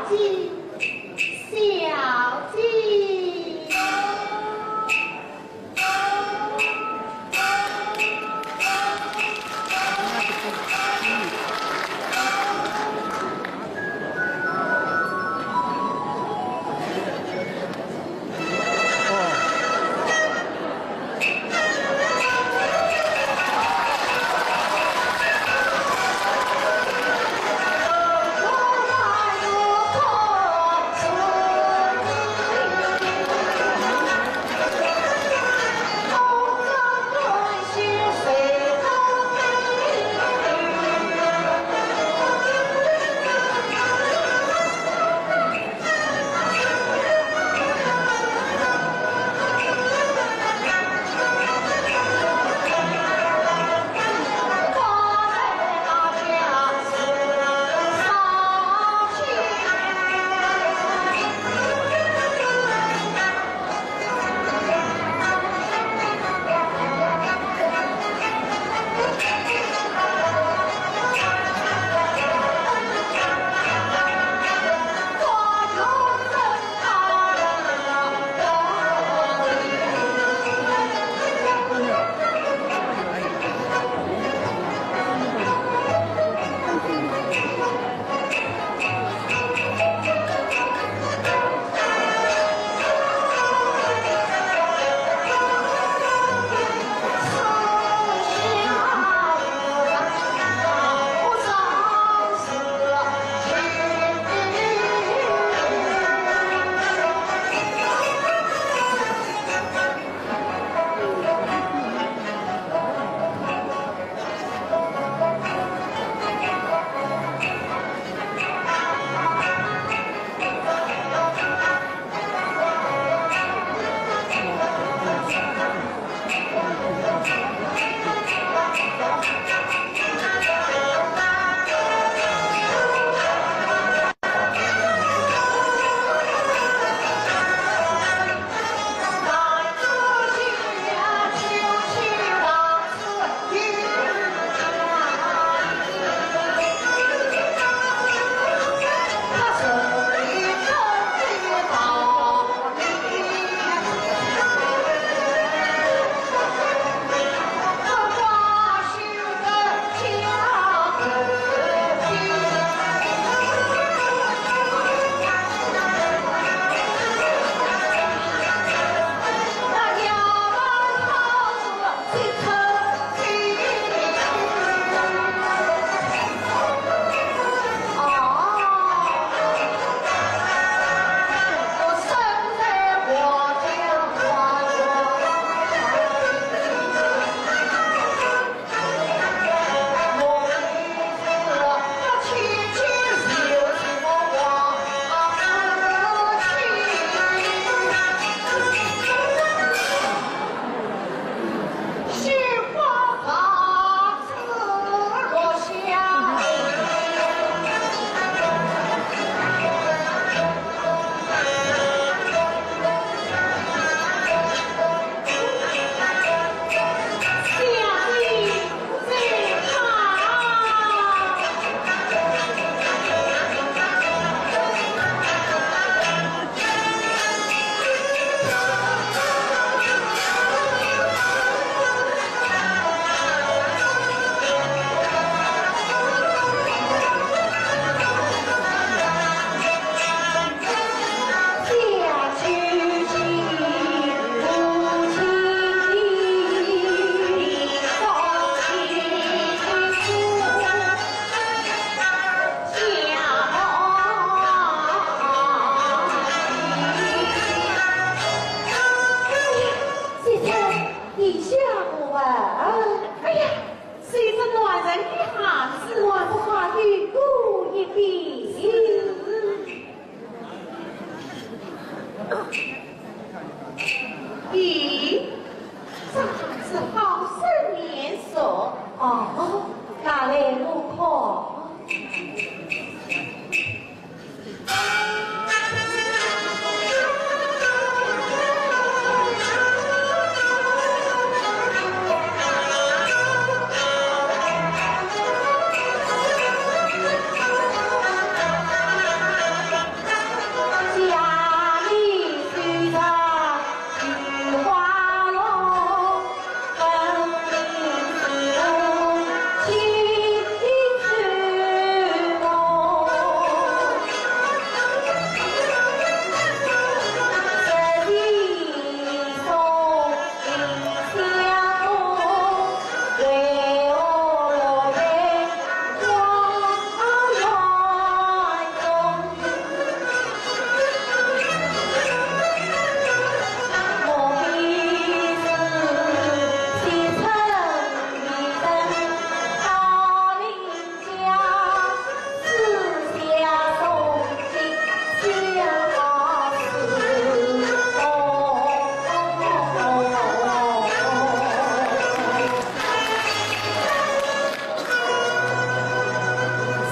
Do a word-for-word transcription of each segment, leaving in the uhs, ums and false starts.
姐，小姐。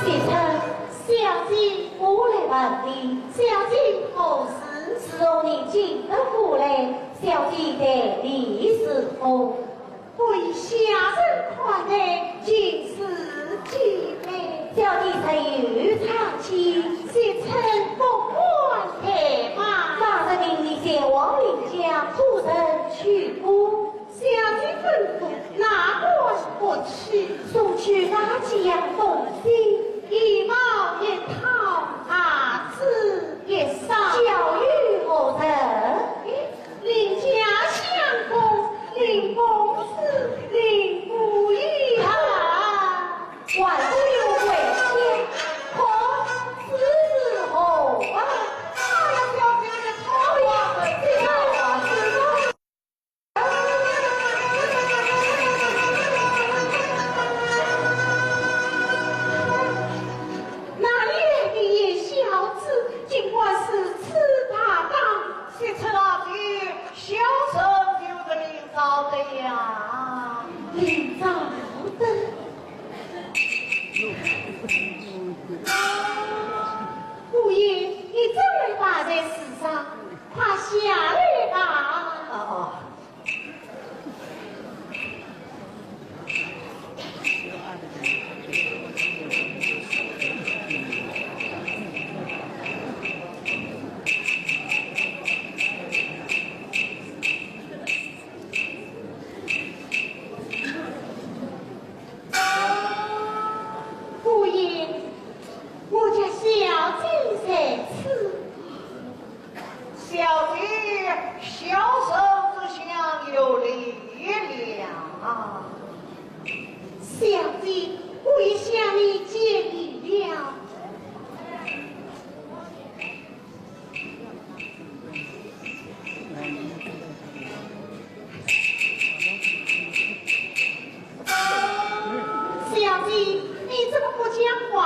谢春，小姐，我来问你，小姐何事？自从你进得府来，小姐待你如何？ 我依下人看来，尽是齐备。小姐曾有唱起，谢春不敢怠慢。那日命你前往林家，托人取歌。小姐吩咐，哪敢不去？送去哪几样东西？一帽一套，鞋子一双。小姐何人？哎， 林家相公，林公子，林姑爷啊。还不与我跪下，可知是何物？哎呀，小姐，你这套话，这套话，这套话。哪里来的野小子，竟敢如此大胆？ 谢春啊，小生就是林昭德呀。林昭德？姑爷，你怎么把在世上？快下来吧。哦，哦。 姑爷，我家小姐在此。 小姐，小生这厢有礼了。小姐，我已向你见礼了。小姐，你怎么不讲话？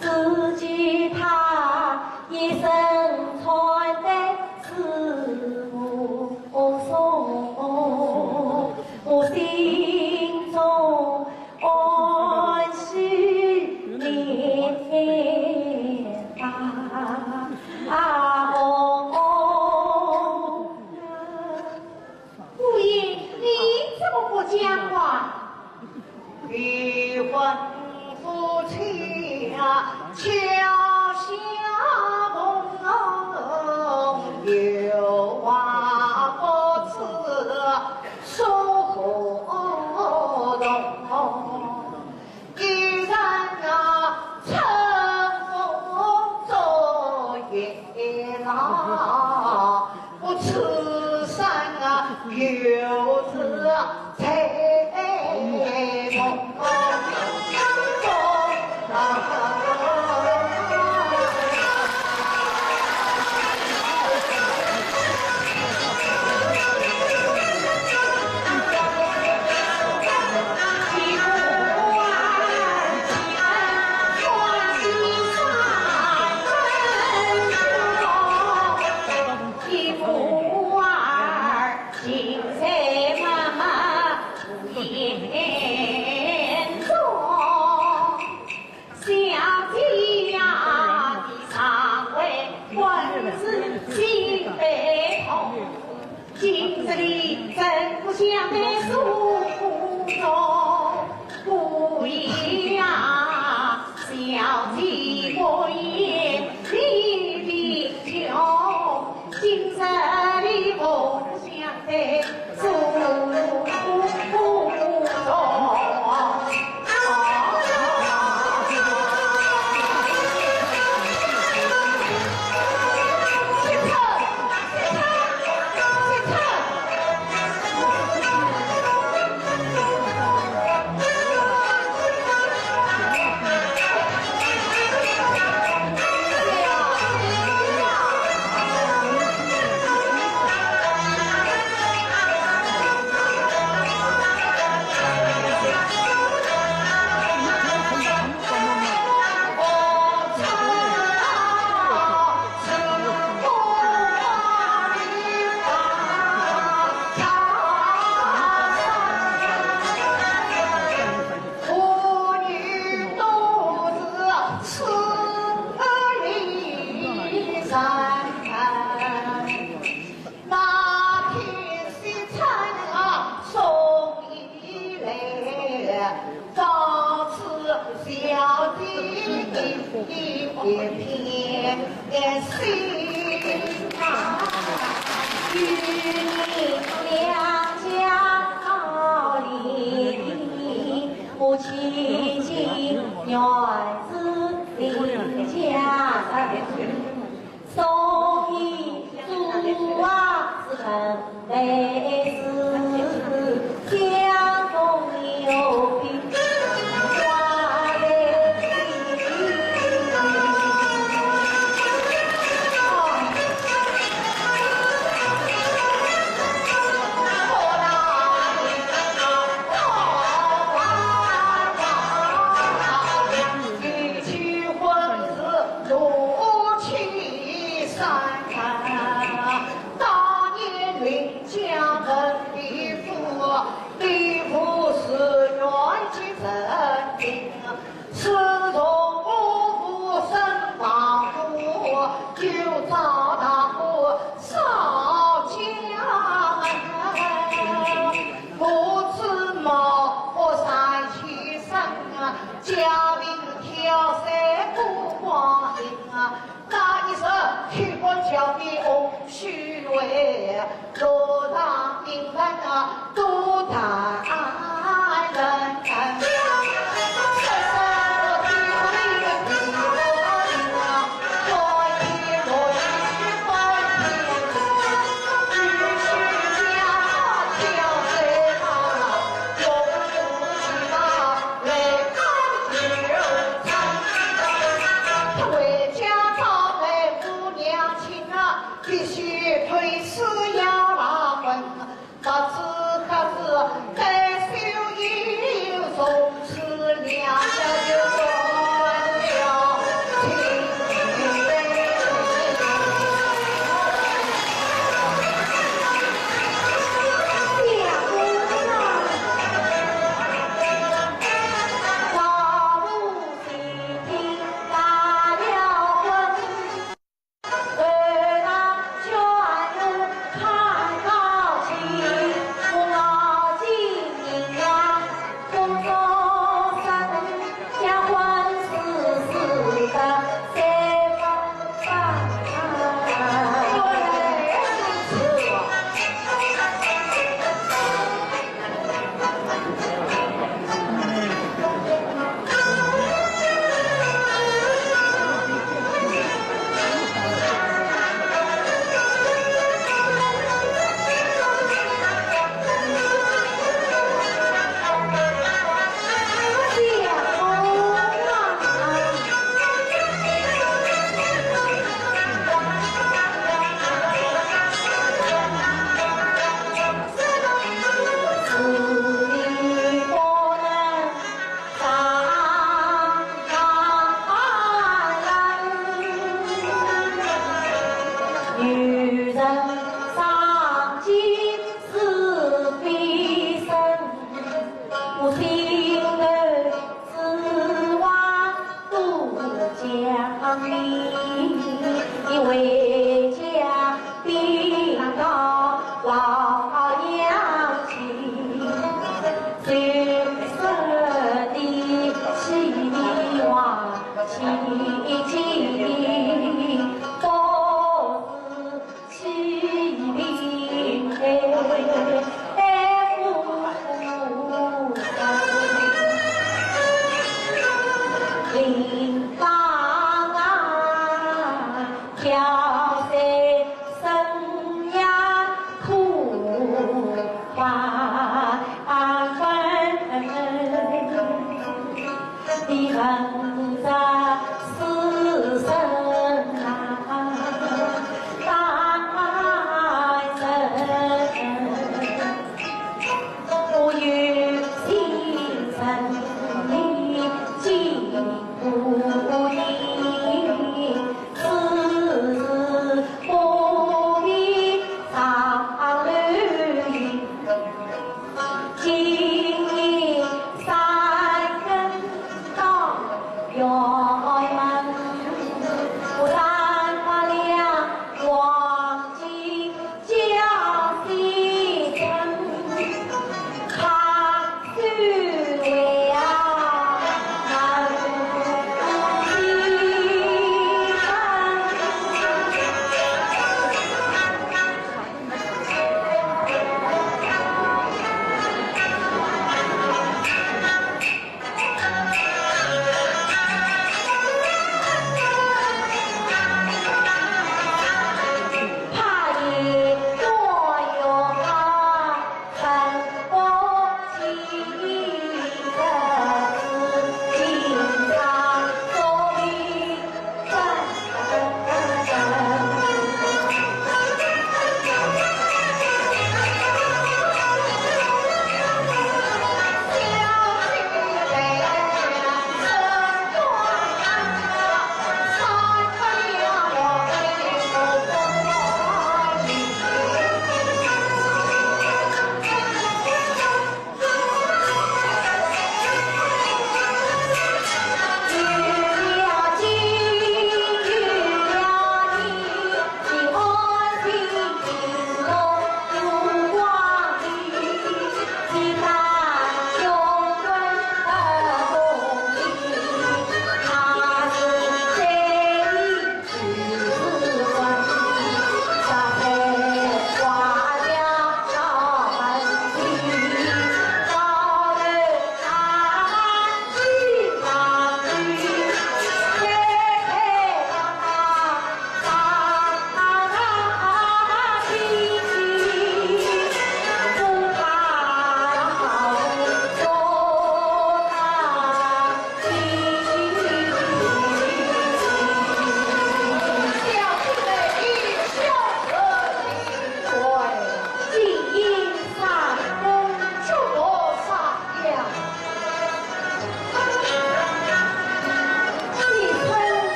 只见他一身穿戴似武松，我心中欢喜连连打。啊哦哦。 姑爷，你怎么不讲话？未婚夫妻啊，桥下逢，有话不知说何同。 一人啊，乘风坐月浪，不知山啊，游子在梦中啊。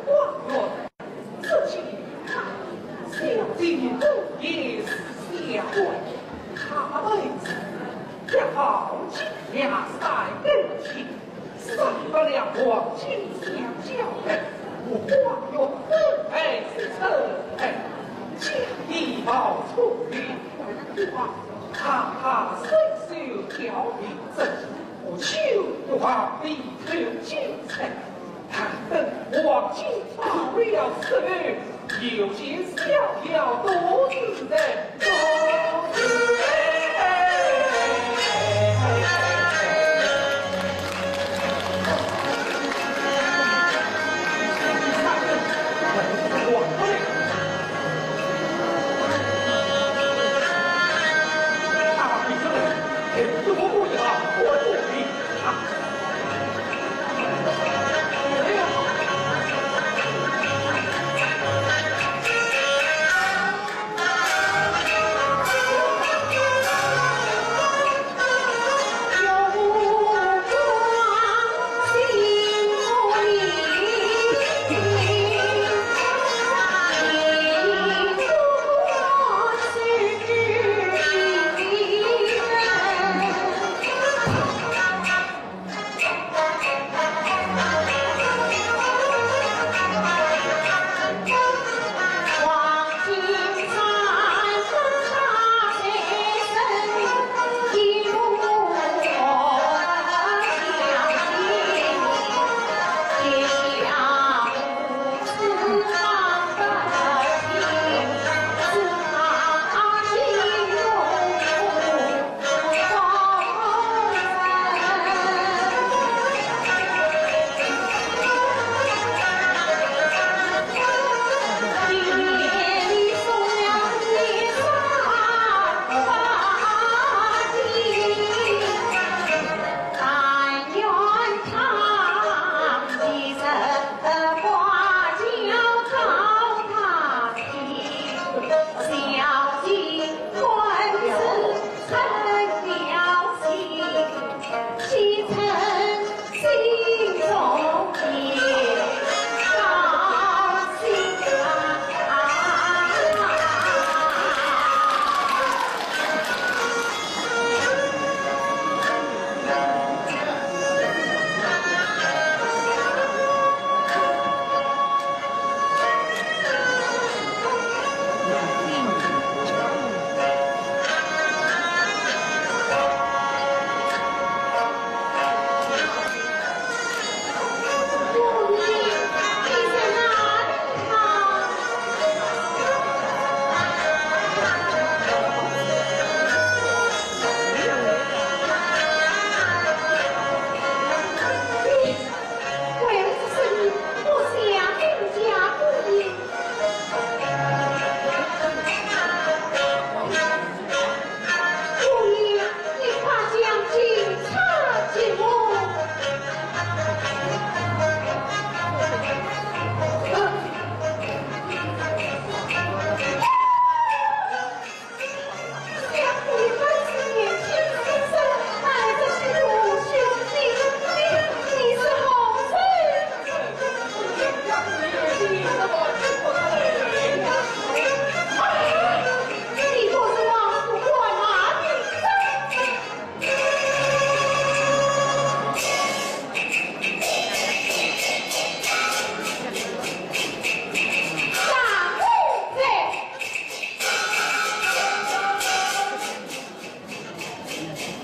状元，只见他小姐容颜似霞，她的美貌一望尽也赛过天，赏不了黄金香蕉，我状元恩爱之称，将以报出于花，他他身受刁民之苦，我就不必 求金钱，但等黄金到了手，又见逍遥独自在。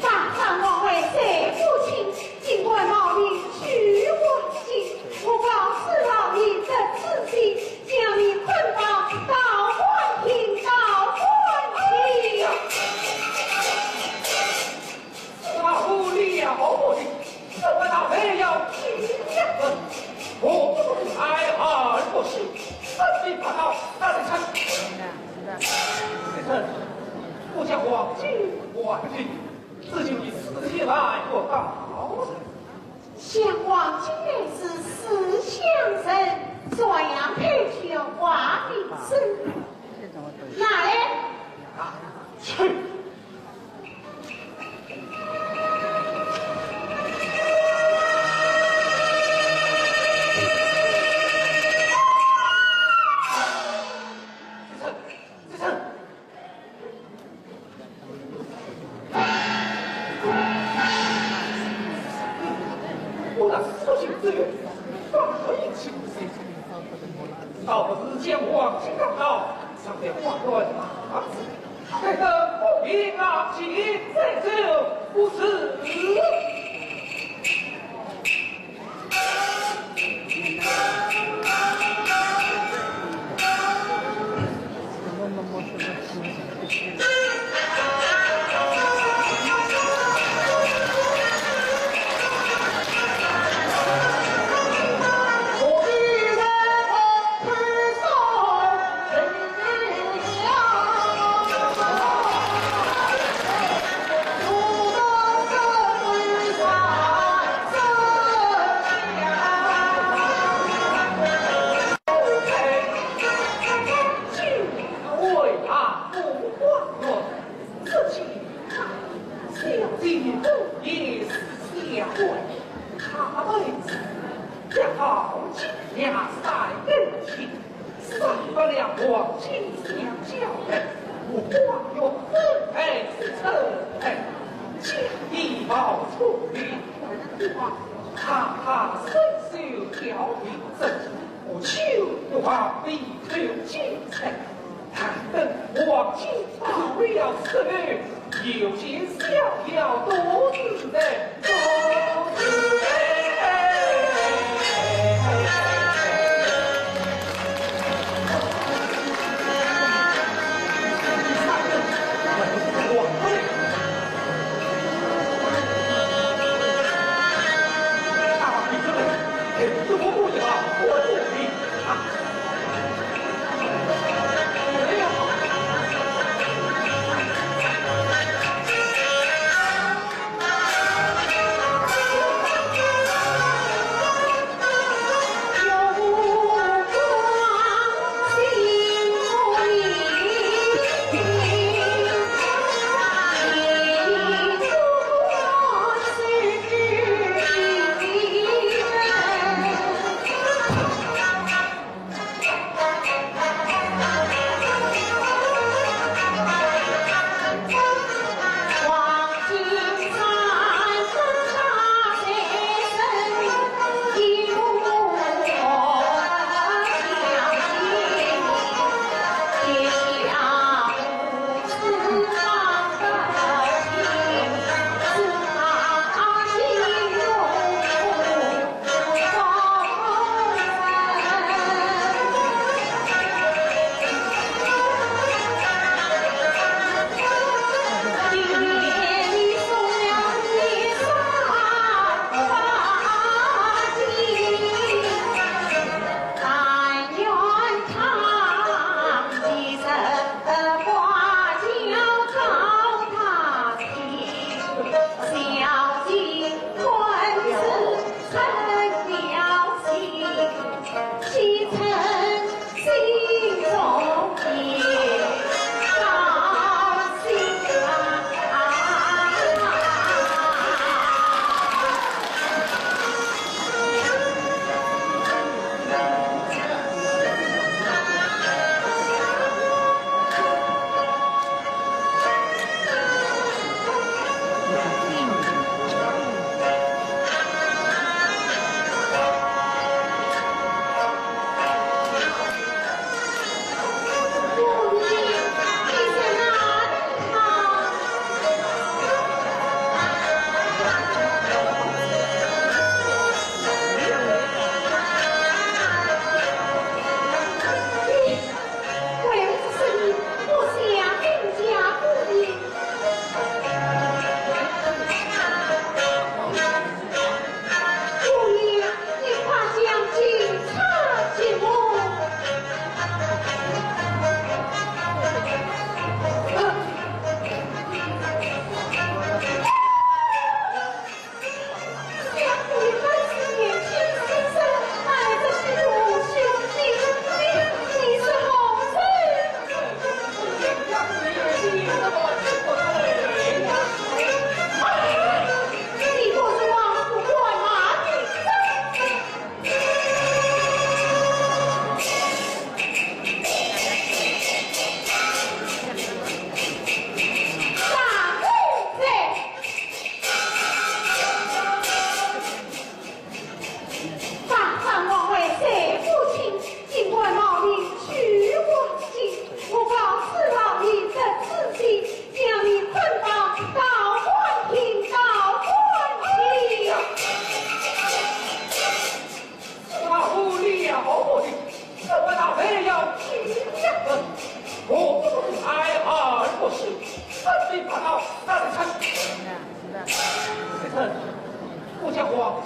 大丈夫为谁不亲？尽管冒名取黄金，我告诉老爷这事情，将你捆绑到官厅，到官厅。老夫了不得，怎么大人要起呀？我不是孩儿不行，身体不好，哪里看？先生，我将黄金还给你。 这就你死起来我告。想王金来是四乡人，洛阳配角王林生。拿来。啊，去。倒不如将黄金大刀藏在花园大门，待等我命啊，请再走，不是？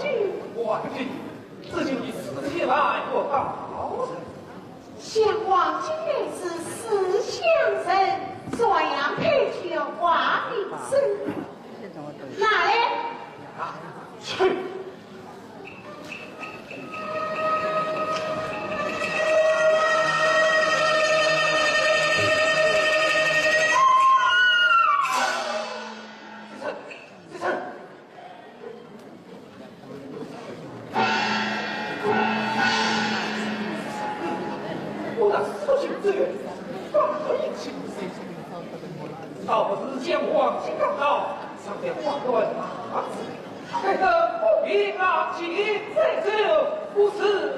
金皇帝，这就是四千万不到。想皇帝乃是四乡人，传样配叫华平生。拿来。啊，去。 我的父亲之冤，放何人去？倒不如将皇帝告到，上面挂断大字，害得不平啊，请再奏不是。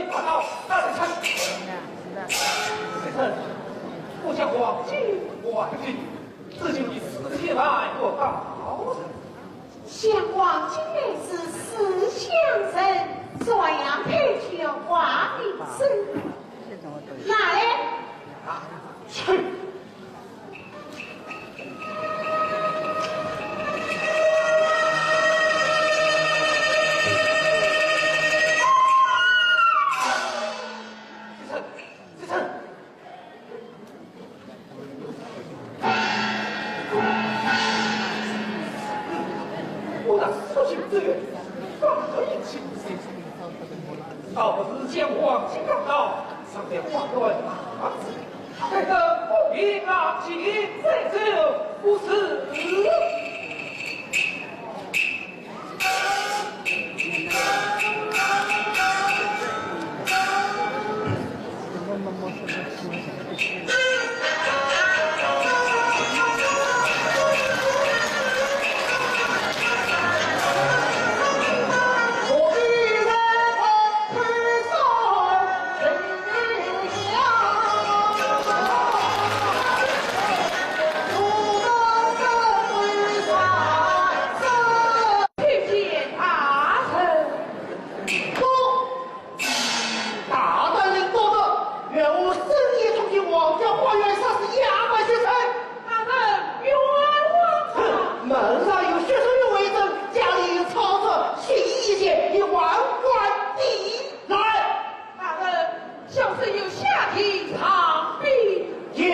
大刀，大人参。先生，我将黄金还给你，这就是你四千万个报酬。想黄金乃是思想人，照样配给王林生。拿来。啊，去。 我那所求之愿，方可应允。倒不如将黄金大刀，上吊挂断大吉。 待得不平啊，今再奏不是。大胆人多得，愿我深夜冲进皇家花园，杀死杨百先生。大人，冤枉啊！哼，门上有血书为证，家里有钞票，血衣一件，你还还地来。 大人，小生有下庭藏兵。有。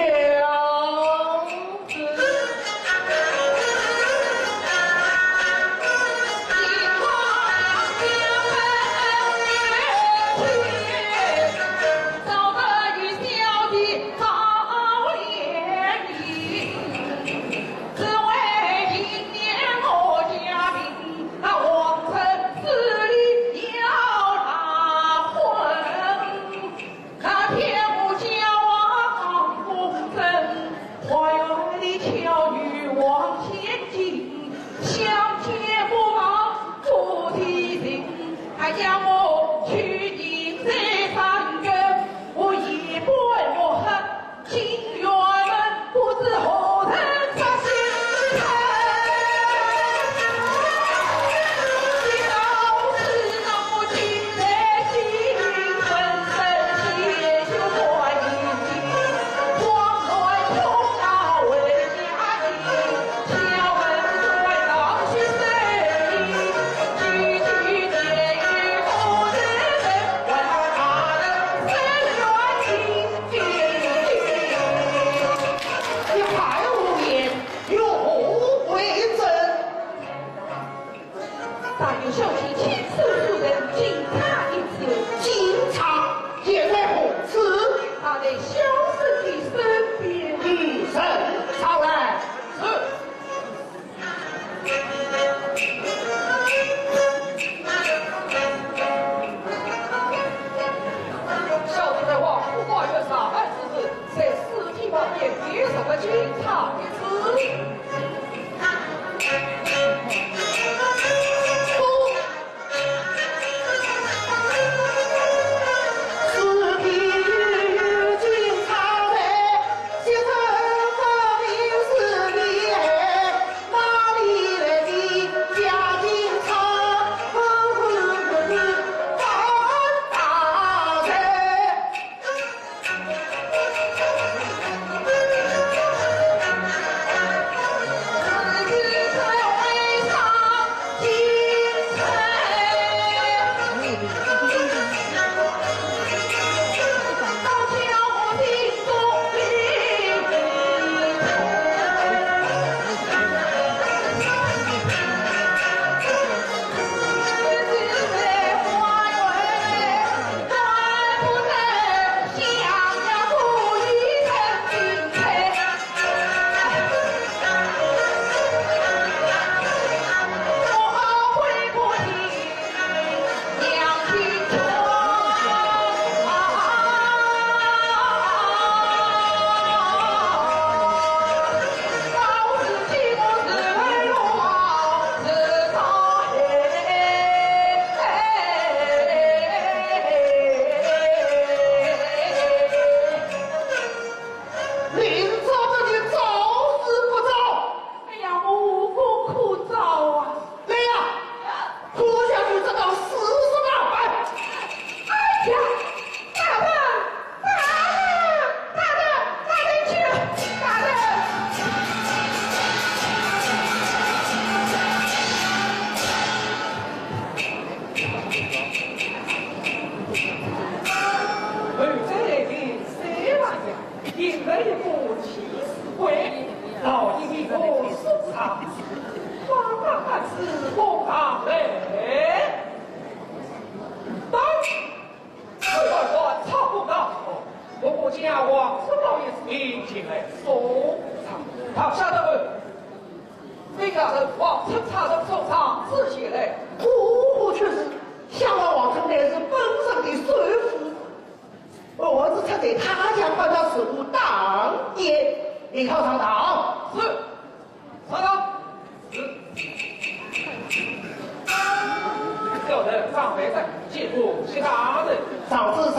来哉，见过谢大人。赵子成，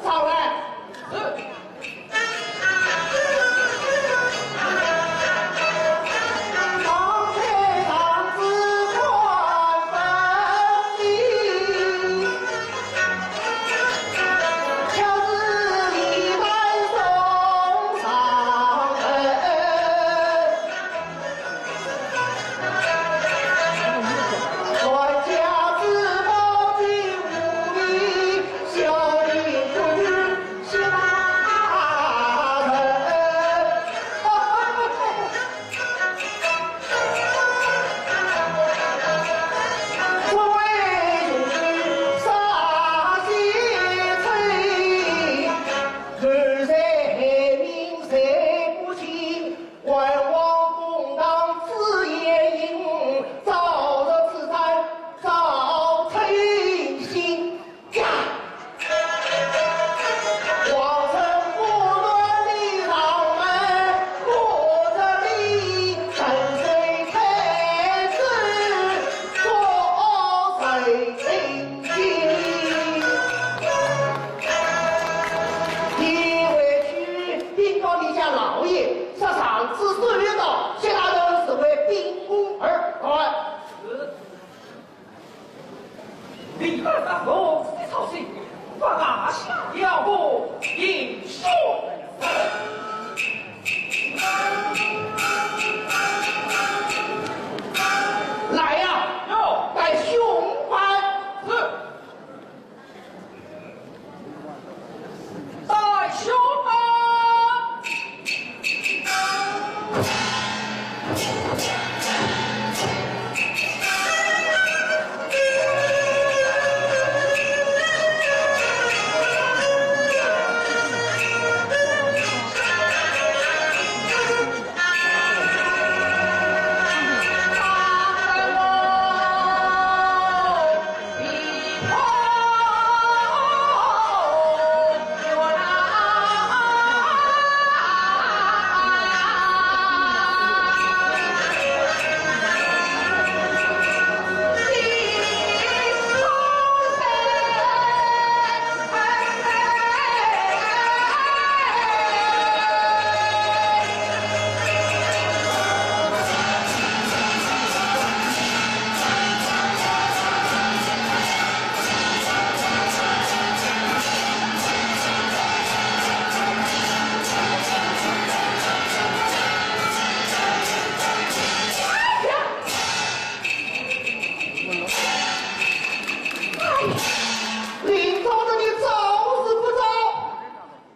招来。是。禀告你家老爷，说上次收到谢大人是为秉公而来。你们大王的操心，发下了个英雄。来呀，哟，带凶犯。是。 大兄啊！临走的你招是不招？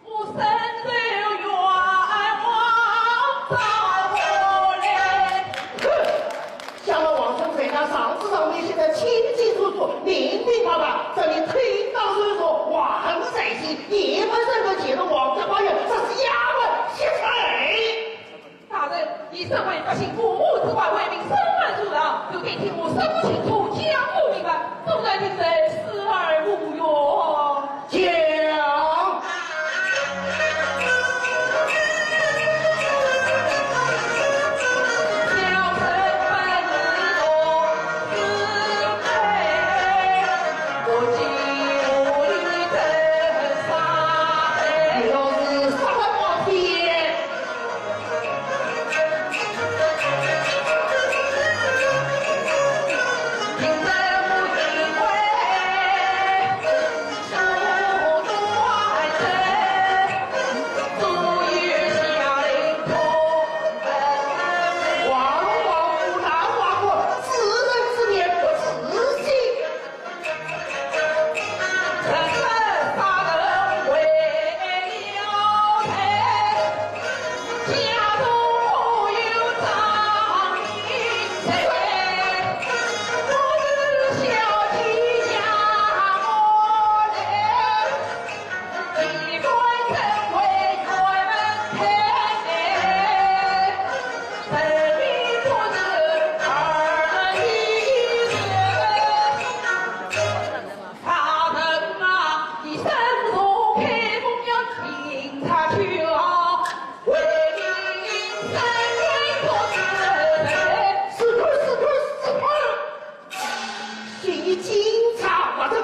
我身受冤枉，招何来？哼！想到王生在那上子上面，现在清清楚楚、明明白白，这里推倒是说，我恨在心，也不忍得解除王家花园，这是丫鬟邪魅。 大人，你身为百姓父母之官，为民伸冤助人，就该听我说个清楚，讲个明白，不然定然死而无怨。讲。是个，是个，是个！ 今日警察把这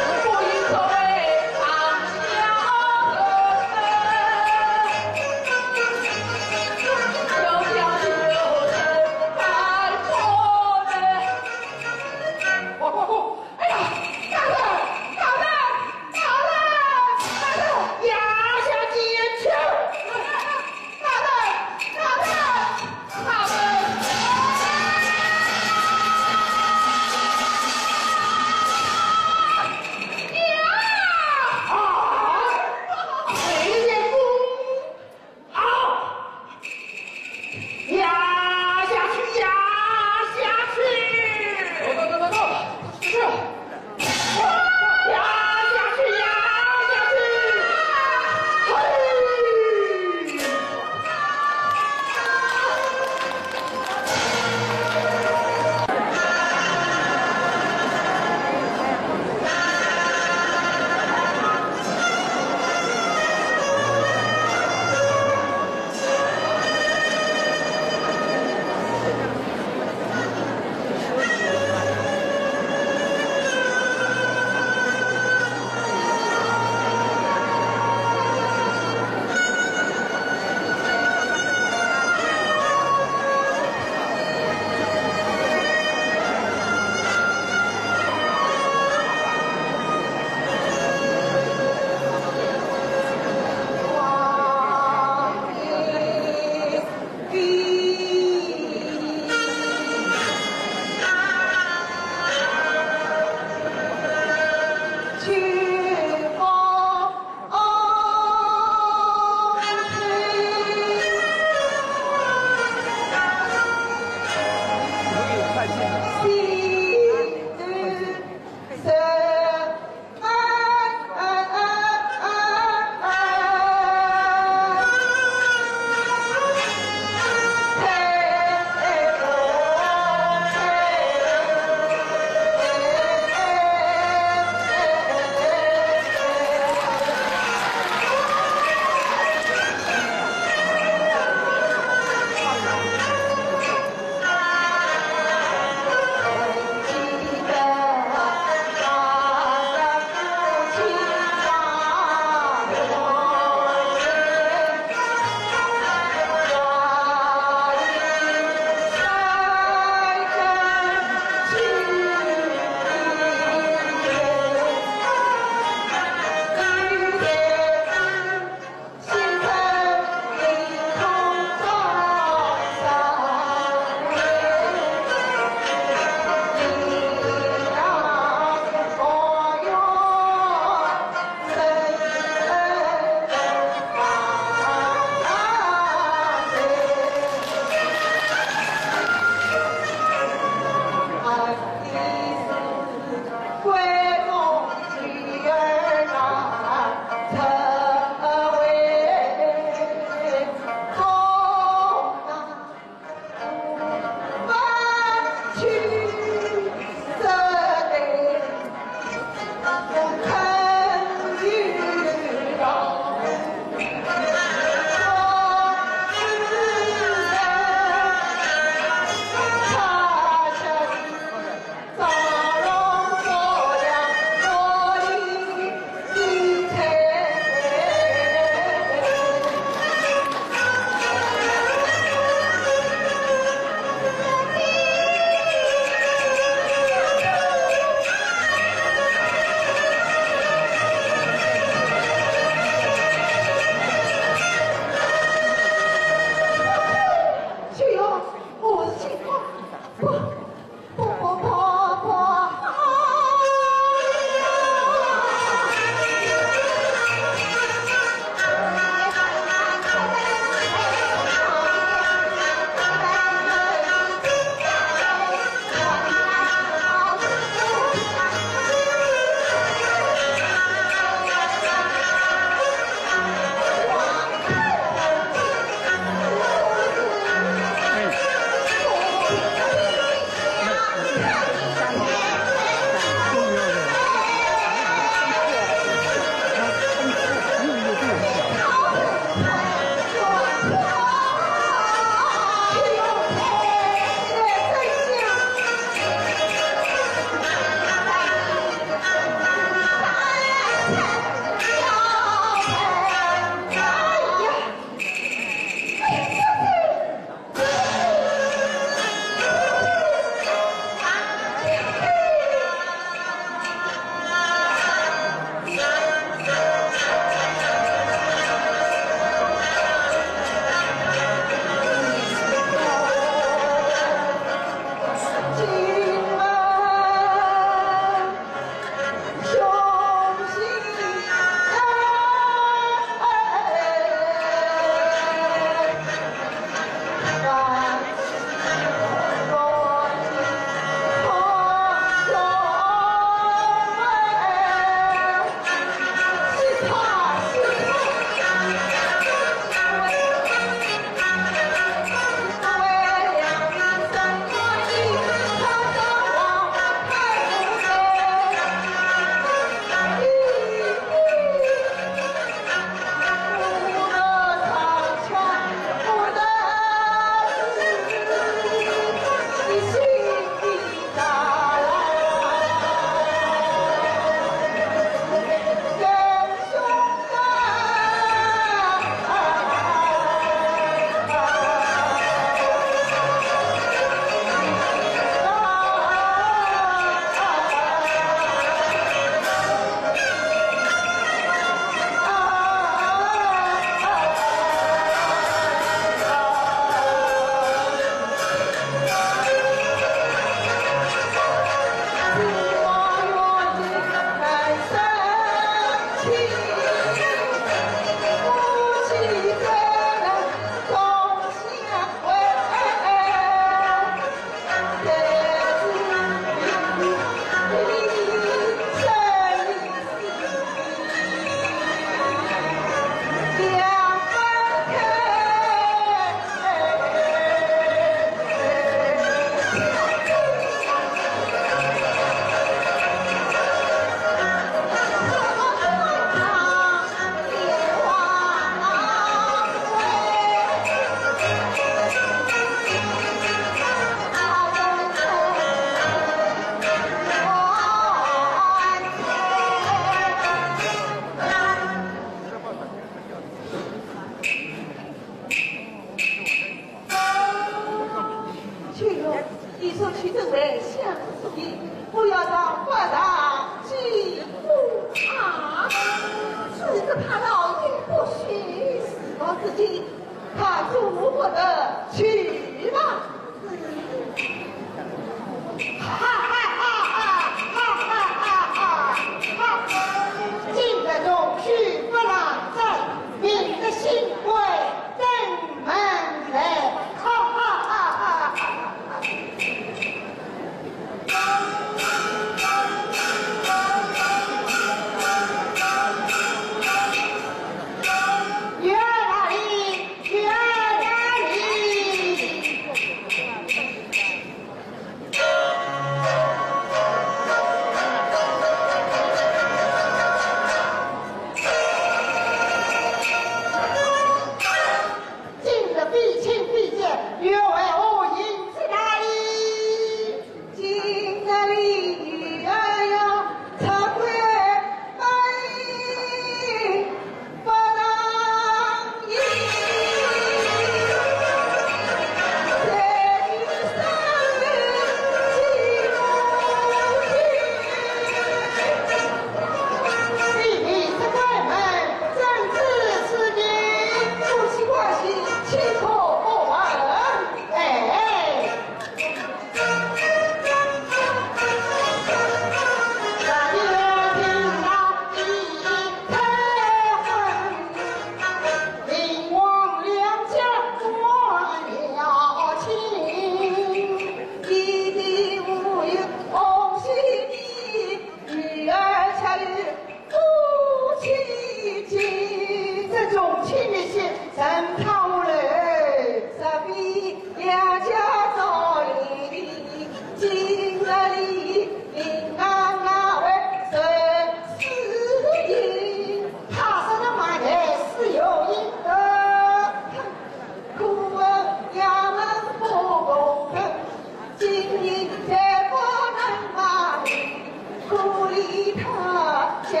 相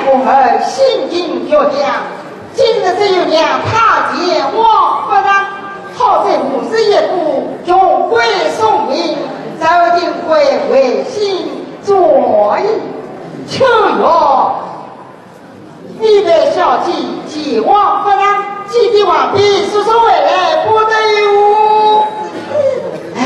公儿心情越强，今日只有让他前往不成，好在我是一个穷鬼送命，早定会回心转意。秋月，你陪小姐前往不成，记得还别说说回来不得哟。哎。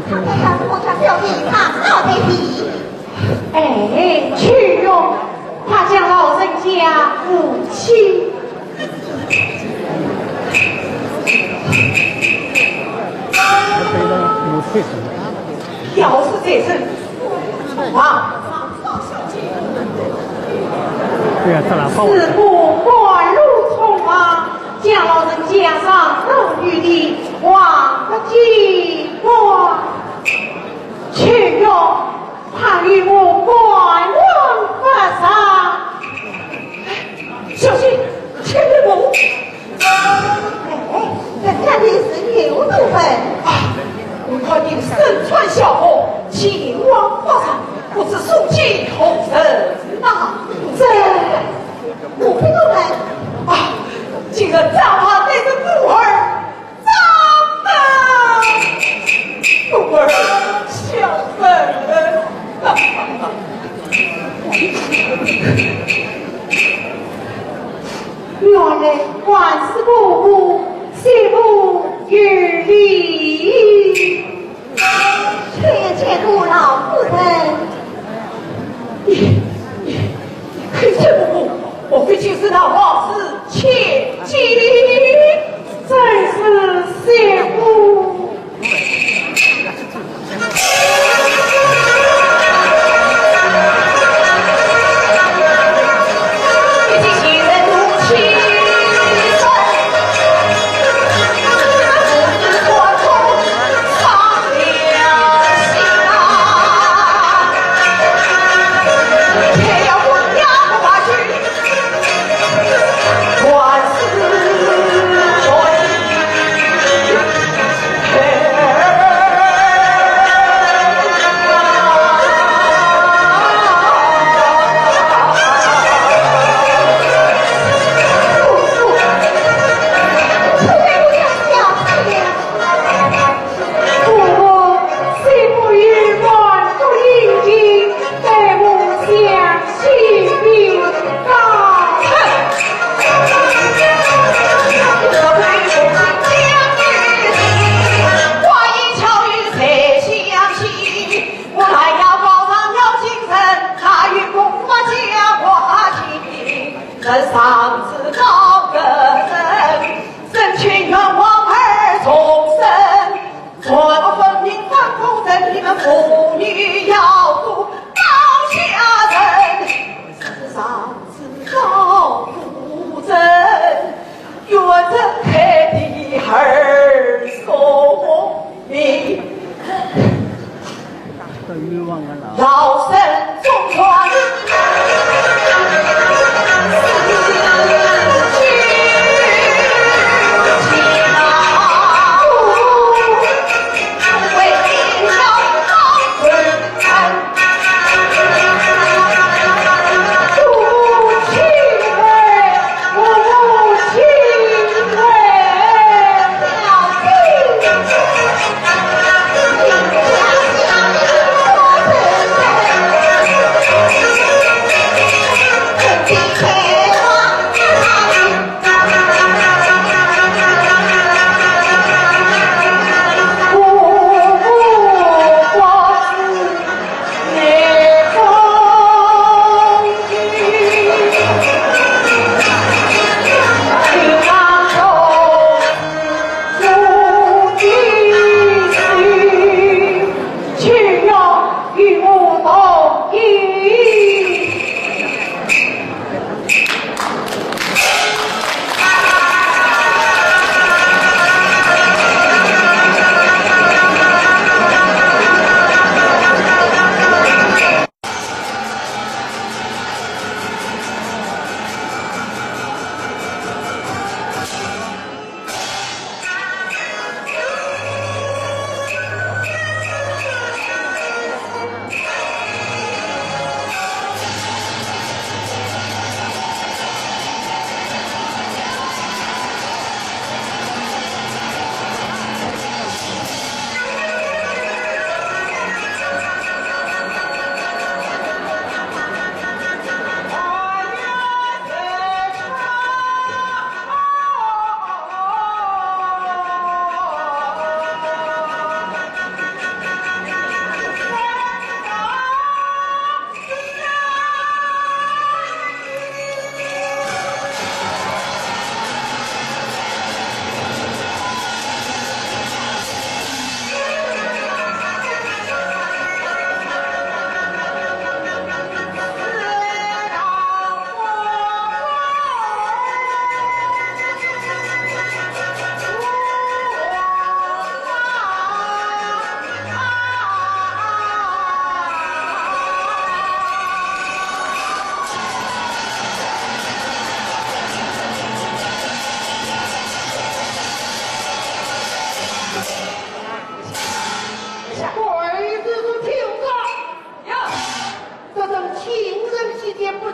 他在我家表弟打扫的地。哎，秋月，快将老人家扶起。要是这人，啊，对呀，这哪好？师父赶路匆忙，将老人家上楼梯的望不见光。秋月，他与我赶往佛上。小心，千万不。哎，人家的人有多笨啊！我看你身穿校服，前往佛上，不知送给何人呐？这我不懂哎。啊，今日早上带着孤儿， 长大，我儿孝顺。原来还是姑姑，师父有礼。参见过老夫人。你，你，你，你，这不，莫非就是那王氏千金？ 正是师父。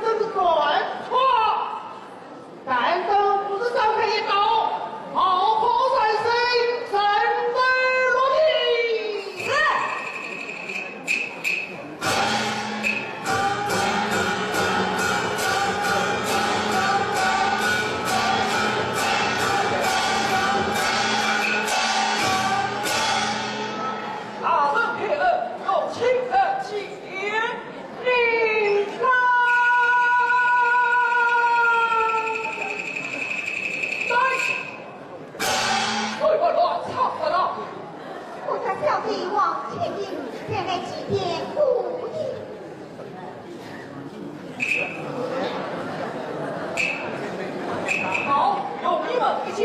真是乱闯！但若不是张开一刀，好好三生，人头落地。是。大人开恩，有请人进。 你来！来！为何乱闯大堂？我家小弟王千金前来祭奠姑爷。好，容你们一见。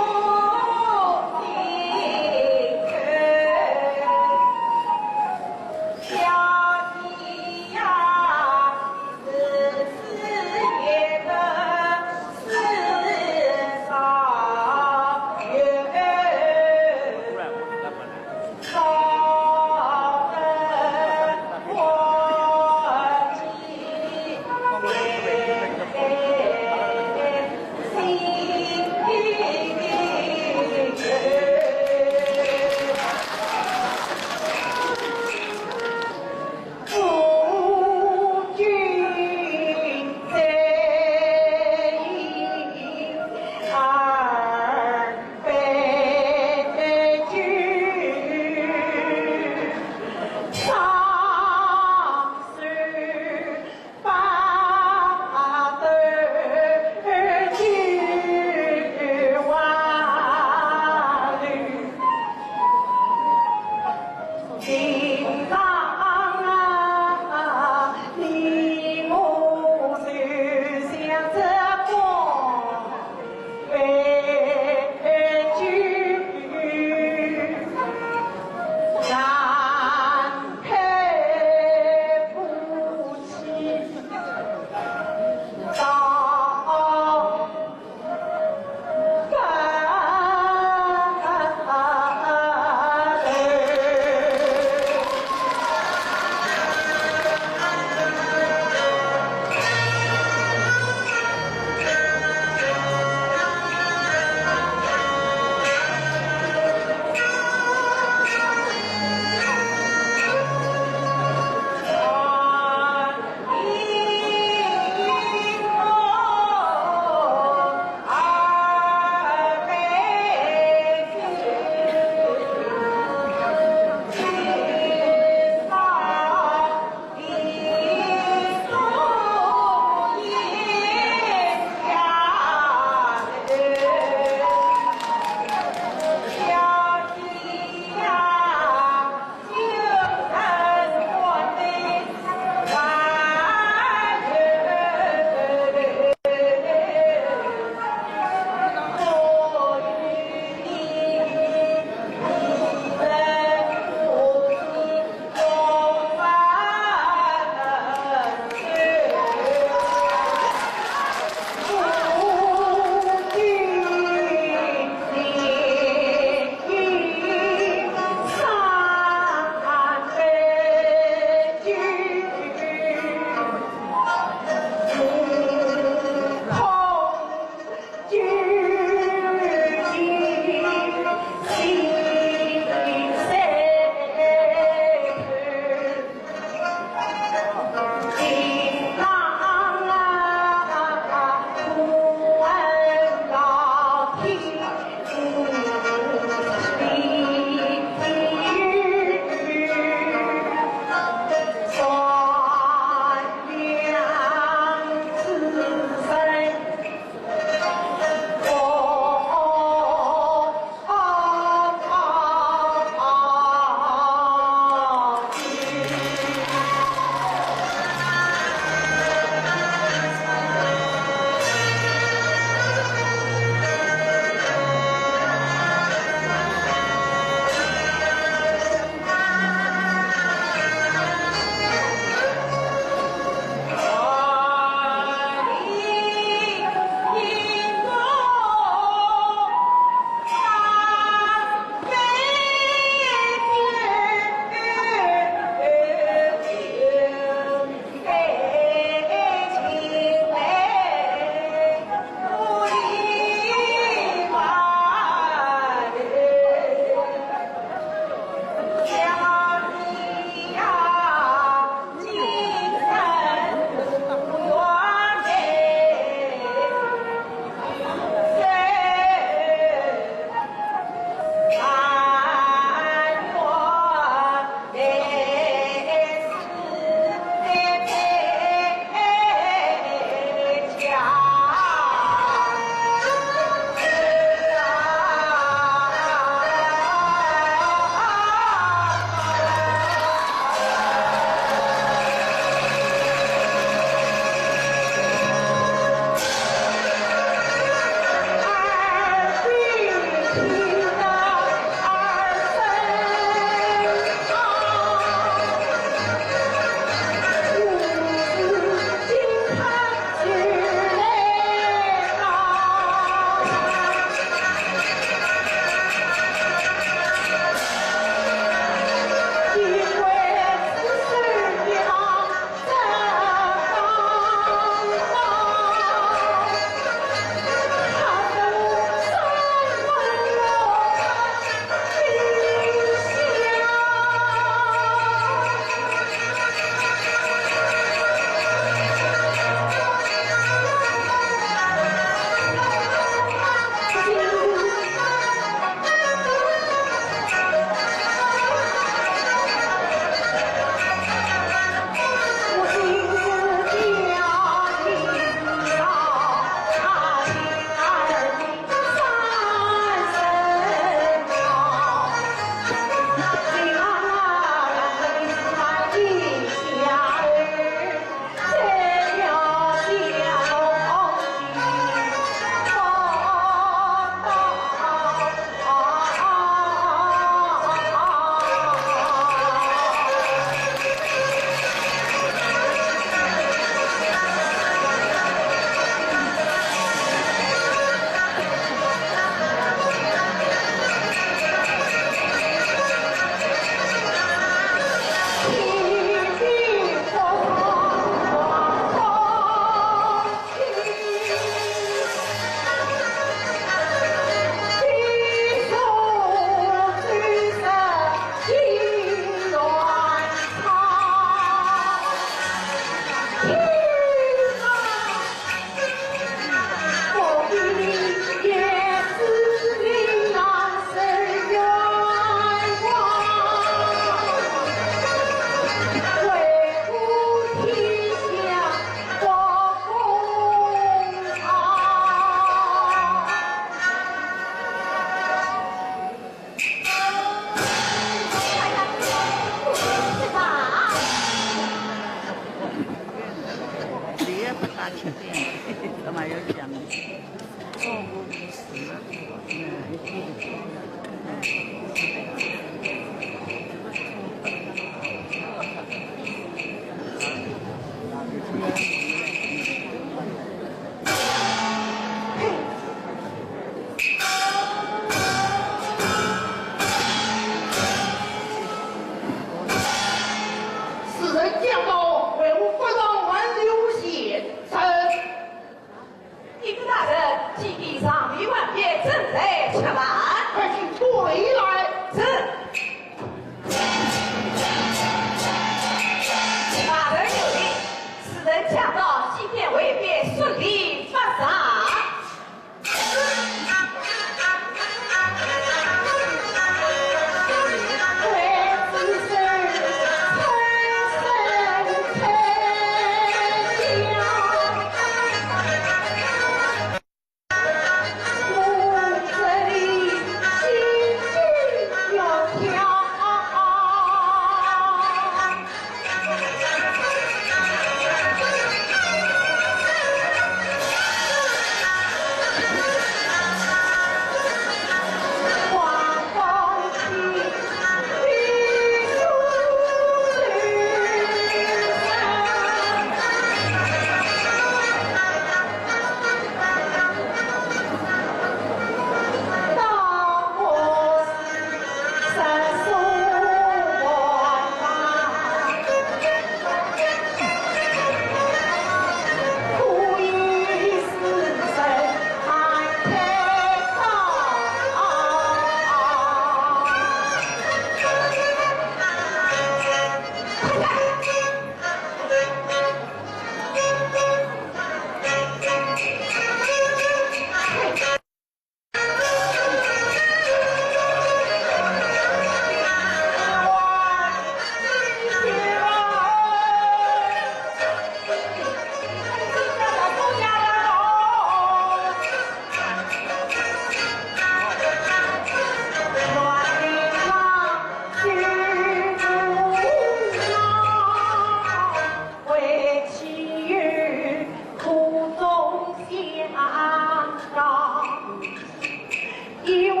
一碗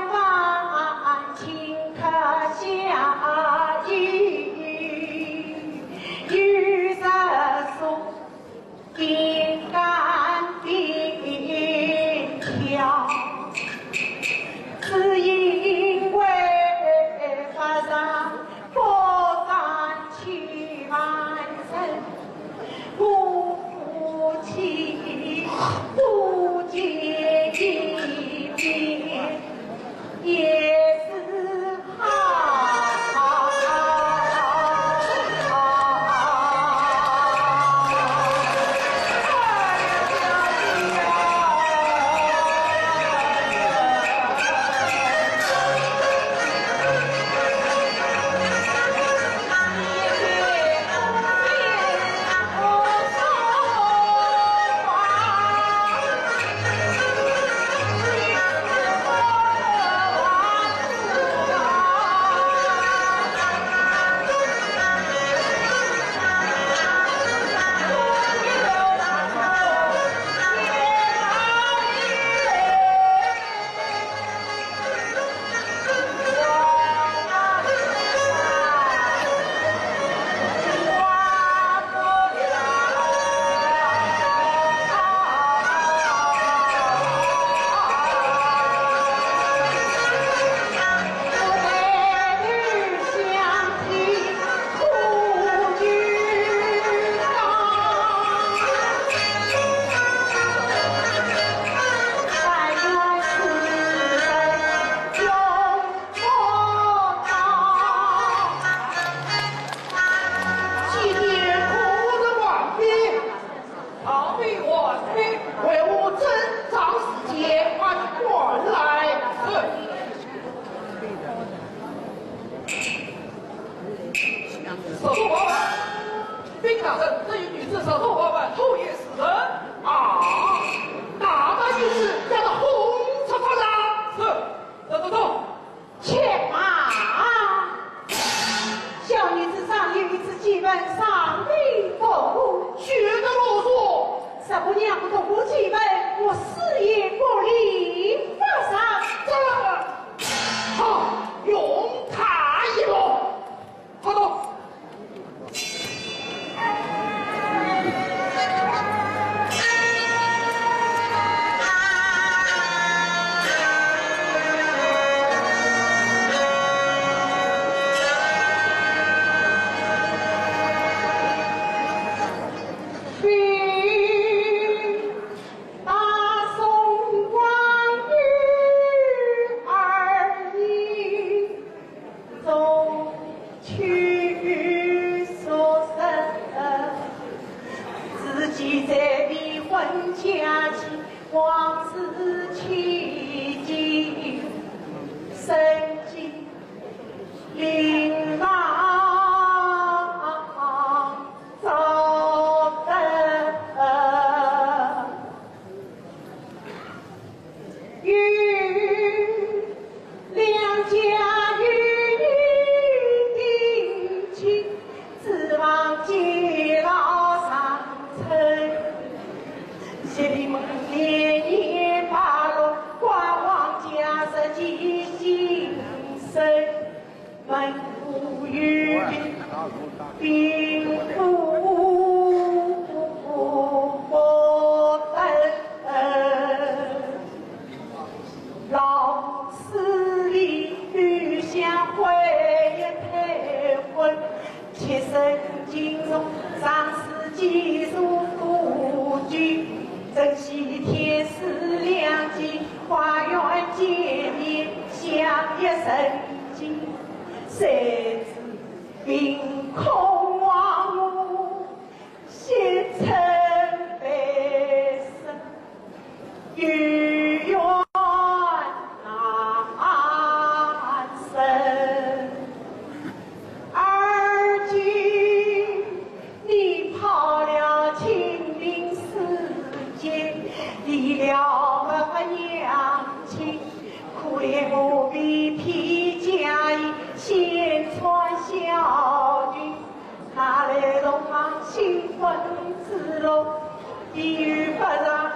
饭，请客下雨，有人送饼干饼条，只因为发上 不敢欺瞒人，我夫妻不见一面，也是好。为我整装侍奉，快快来。是。 速速报办，禀大人，这一女子速速报办，后有是人。啊，大胆女子，要到何处发展？是，走走走。且慢，小女子尚有一次机会，尚未动武。休得啰嗦。若不让我动武机会，我誓言不立法上。这 好，容她一搏。快走。大宋王与二爷，中秋所生，自己在未婚佳期，王室千金，身经临亡。 赵德，与两家有女定亲，指望偕老长春。谢帝年年拜落，光王驾日继新生。 门户有兵，兵户不登。老死里，余香会也退婚，妾身敬重，上司寄宿故居，珍惜天赐良机，花园见面，相依成亲。 谁知凭空忘我，心存悲思，有怨难伸。而今你抛了清贫世间，离了母娘亲， 可怜我婢婢家业，先传孝君，哪来重望新婚之乐，一语不让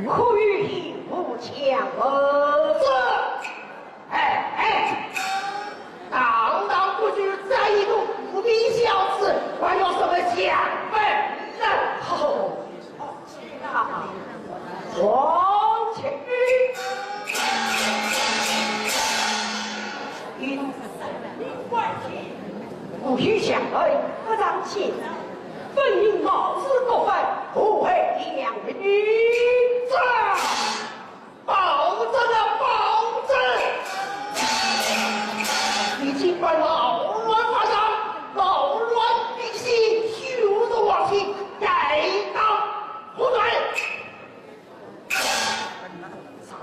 可与你武将儿子。哎哎，堂堂不知这一个无名小子，还有什么想法呢？哦，皇亲，你不许想来不长进，分明冒死国法，祸害良民。这 暴政啊，暴政！你竟敢扰乱法场，扰乱兵器，羞辱王亲，该当何罪？走啊！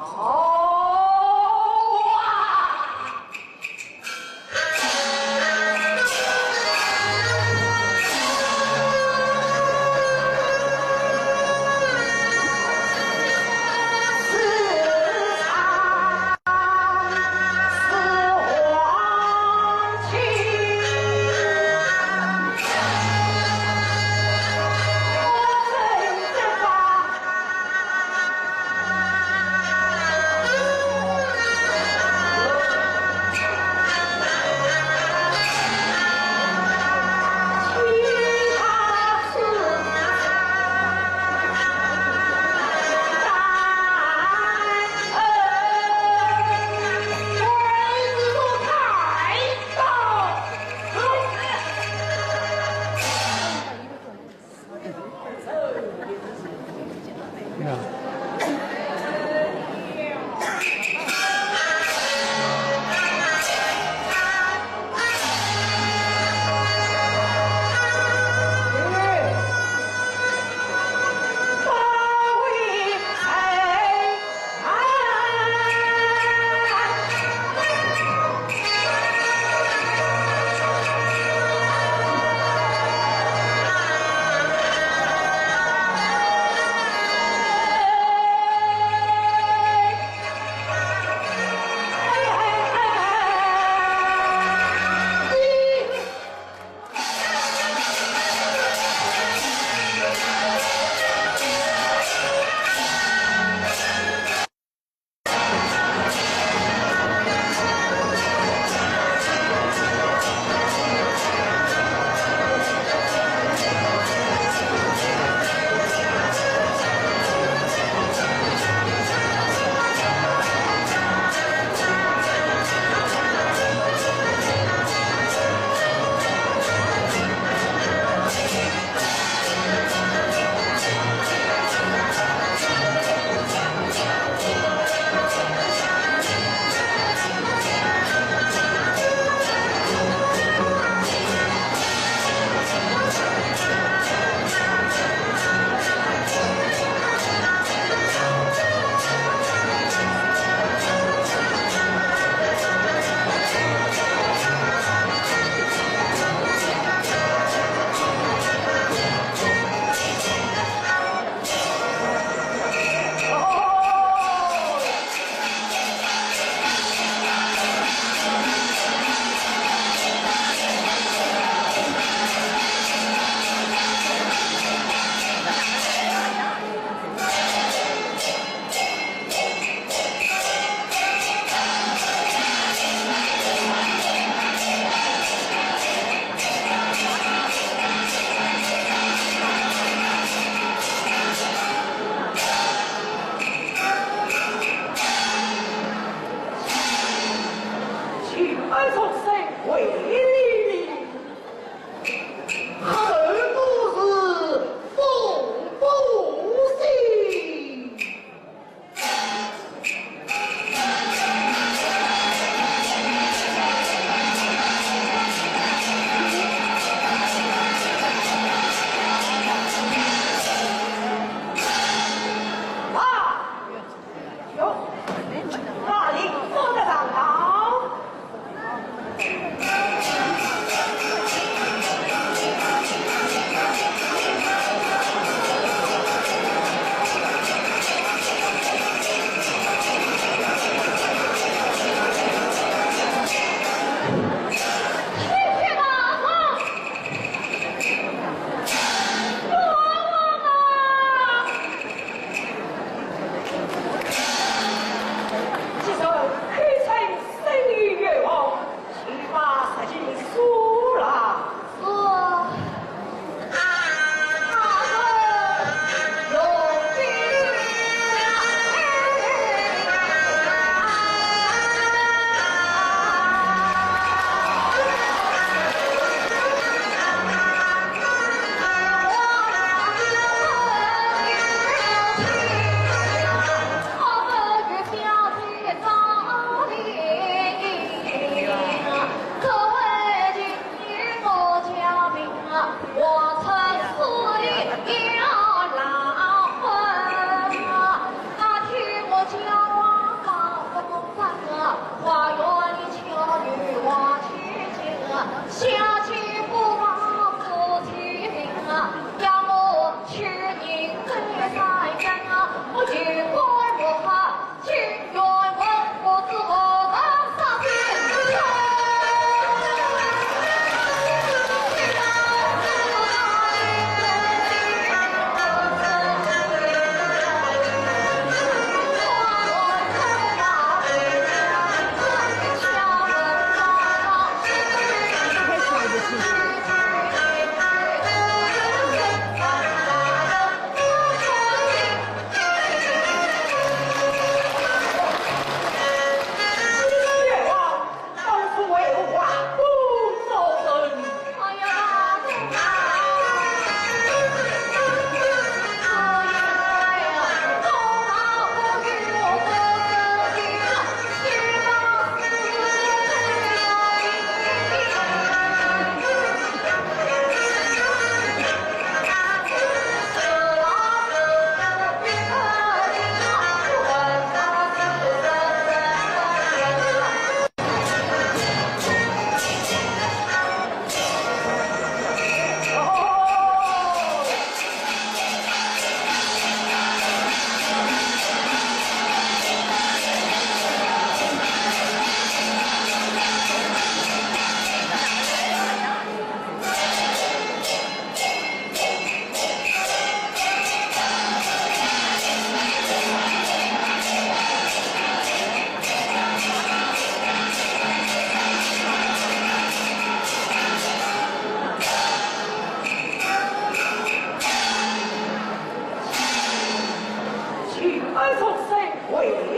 二重生为礼，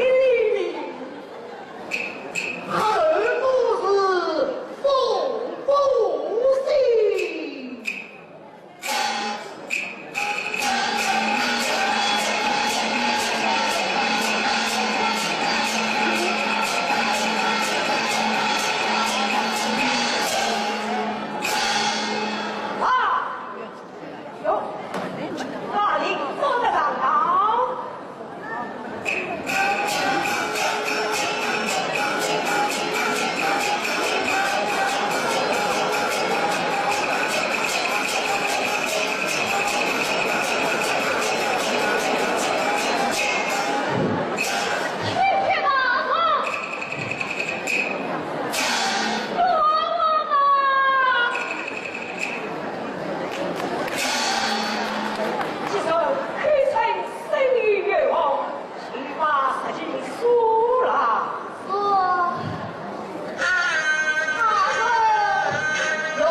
何不是风不息？啊！ 哟，哪里做得上当？既然口称生于冤枉，请把实情说来。是。啊，啊，有。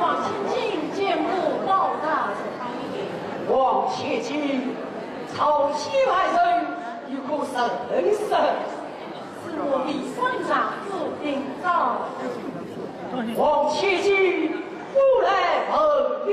王千金见过包大人。王千金，朝廷来人，有何人？是我李三丈夫丁昭。王千金，我来问你。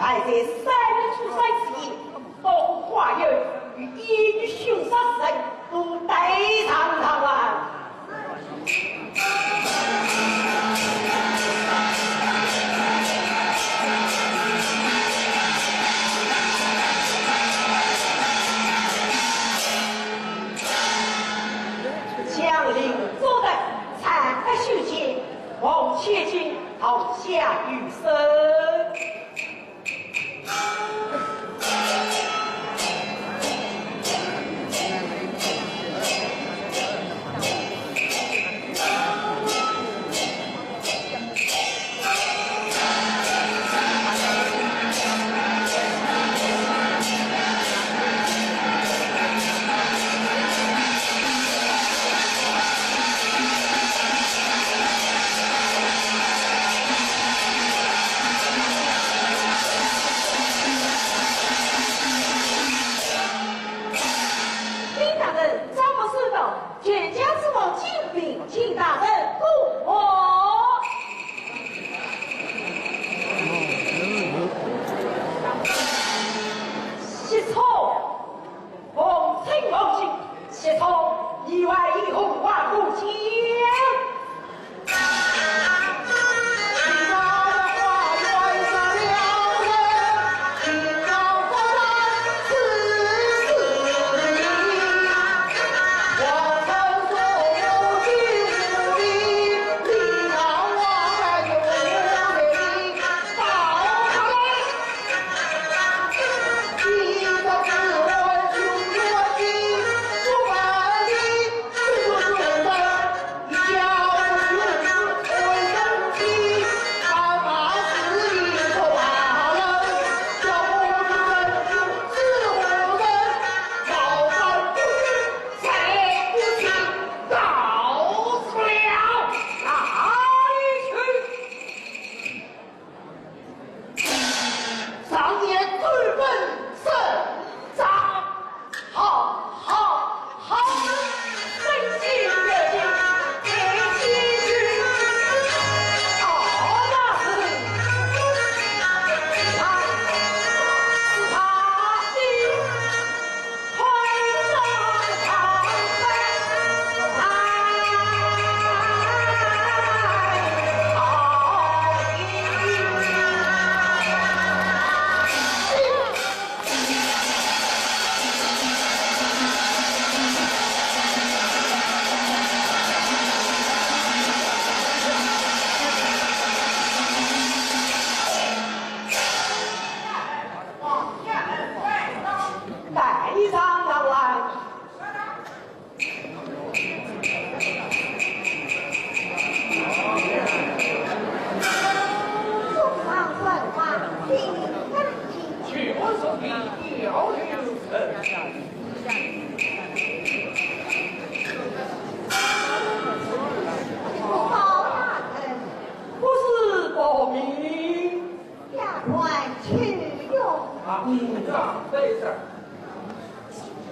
还在三月初三之夜，到花园与一女凶杀之人都带上场啊！将令做得，斩首前，王千金逃下余生。 禀大人，张某收到全家之宝金品，请大人过目。失礼。 奉请王兄，谢谢，一万一红花鼓钱。常言追本胜仗，好，好，好，真心热心，真心热心，好，那是，他，他的。 带上场来。众王文武，请看清。全是你表兄人。报大人。不是报名。 丫鬟去用。啊，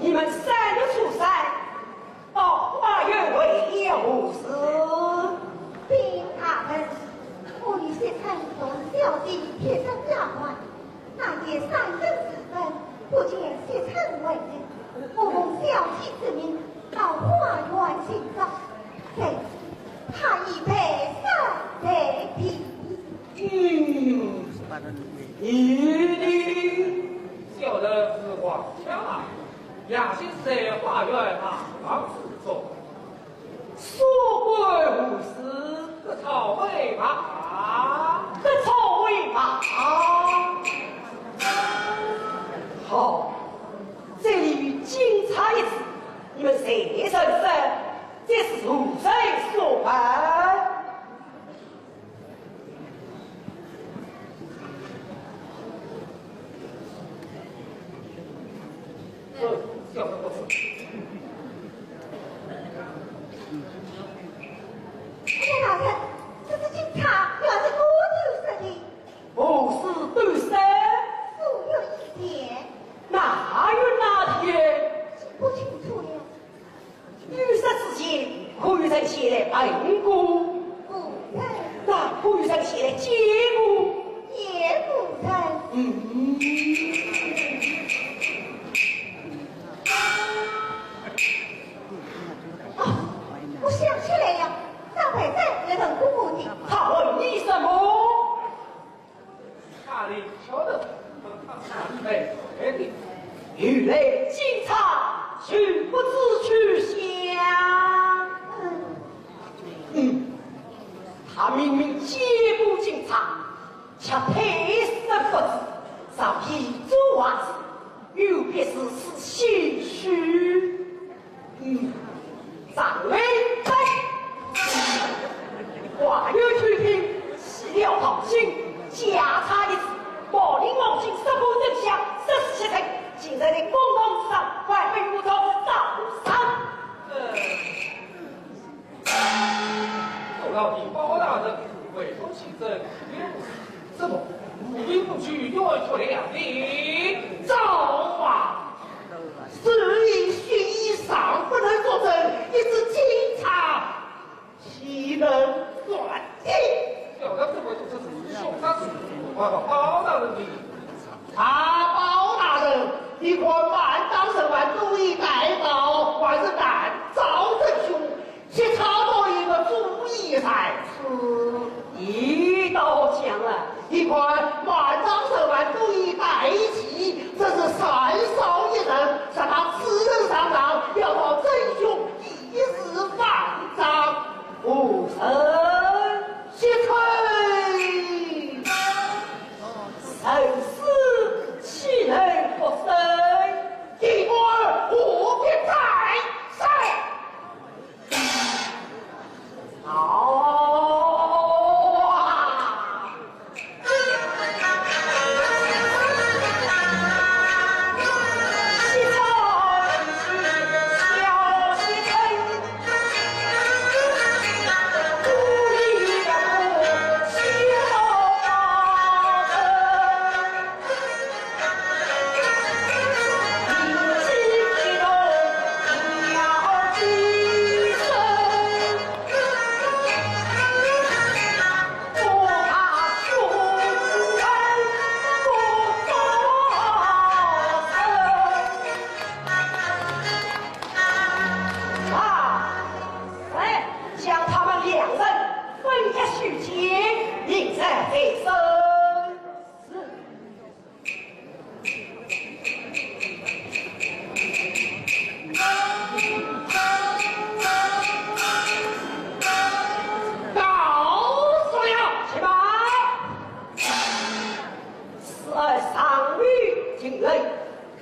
你们三个出山，到花园为了何事？禀大人，我与惜春同小姐贴身丫鬟，那夜三更时分，不见惜春回来，我奉小姐之命， 到花园寻找，谁知她已被蛇追。嗯，你呢？小人是王强啊，夜行在花园大堂之中。所为何事？割草喂马。割草喂马。好，这里有金钗子， 你们谁认识？这是何人所办？这小子不是。哎呀，老爷，这是金钗，原是我偷的。 何时偷生？数月以前。哪月哪天？记不清楚了。遇刺之前，可有人前来问过？无人。那可有人前来见过？也无人。哦，我想起来了，张排在来问过我的。他问你什么？他里晓得，他是来的，有来进茶，就不知去向。嗯，他明明见过进茶， 却推说不知，早已做坏事，又必是是心虚。嗯，张为官，话有偷听，起了盗心，假茶一子，冒领黄金，说破真相，说是七成，竟然在公堂上，还被我找到上。呃， 我老弟包大人，为父亲争冤，怎么无凭无据，要求良民？赵王，事已虚以上，不能作证，一只金茶，岂能断定？要他怎么做这事，凶杀之人，还包大人的。啊，包大人，你看满堂人犯都已带到，还是难招真凶。 去查到一个主意才是。一刀讲了，你看满堂人犯都已带齐，只是三少一人，让他此人上堂，要到真凶一时反掌。无人。谢罪。人死岂能复生？你官何必在身？ 啊，来，将他们两人分开取经，另在这生死。 告诉了。且慢！此案尚未定论，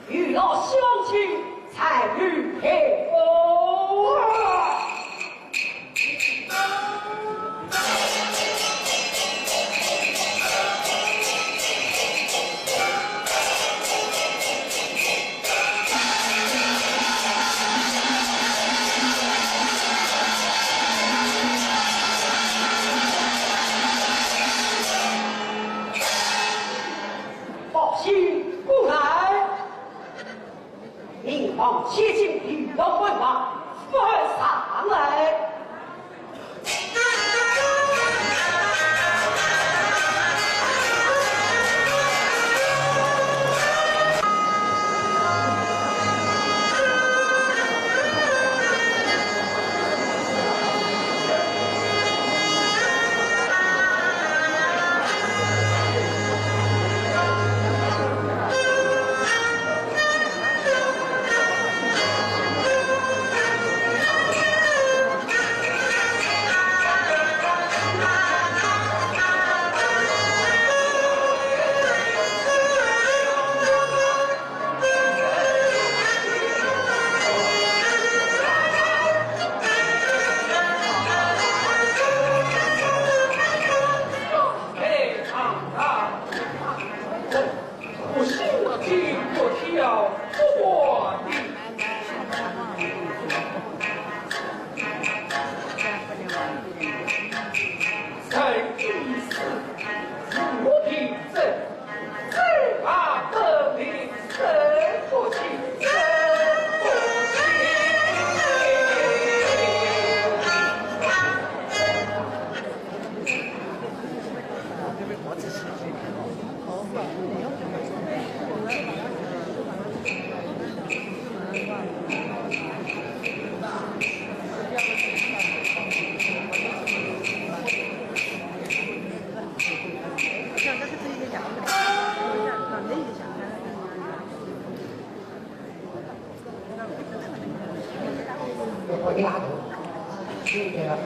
有劳乡亲裁决判决。 报信过来。 明王千金，御赐文华，发上来。大头，对了。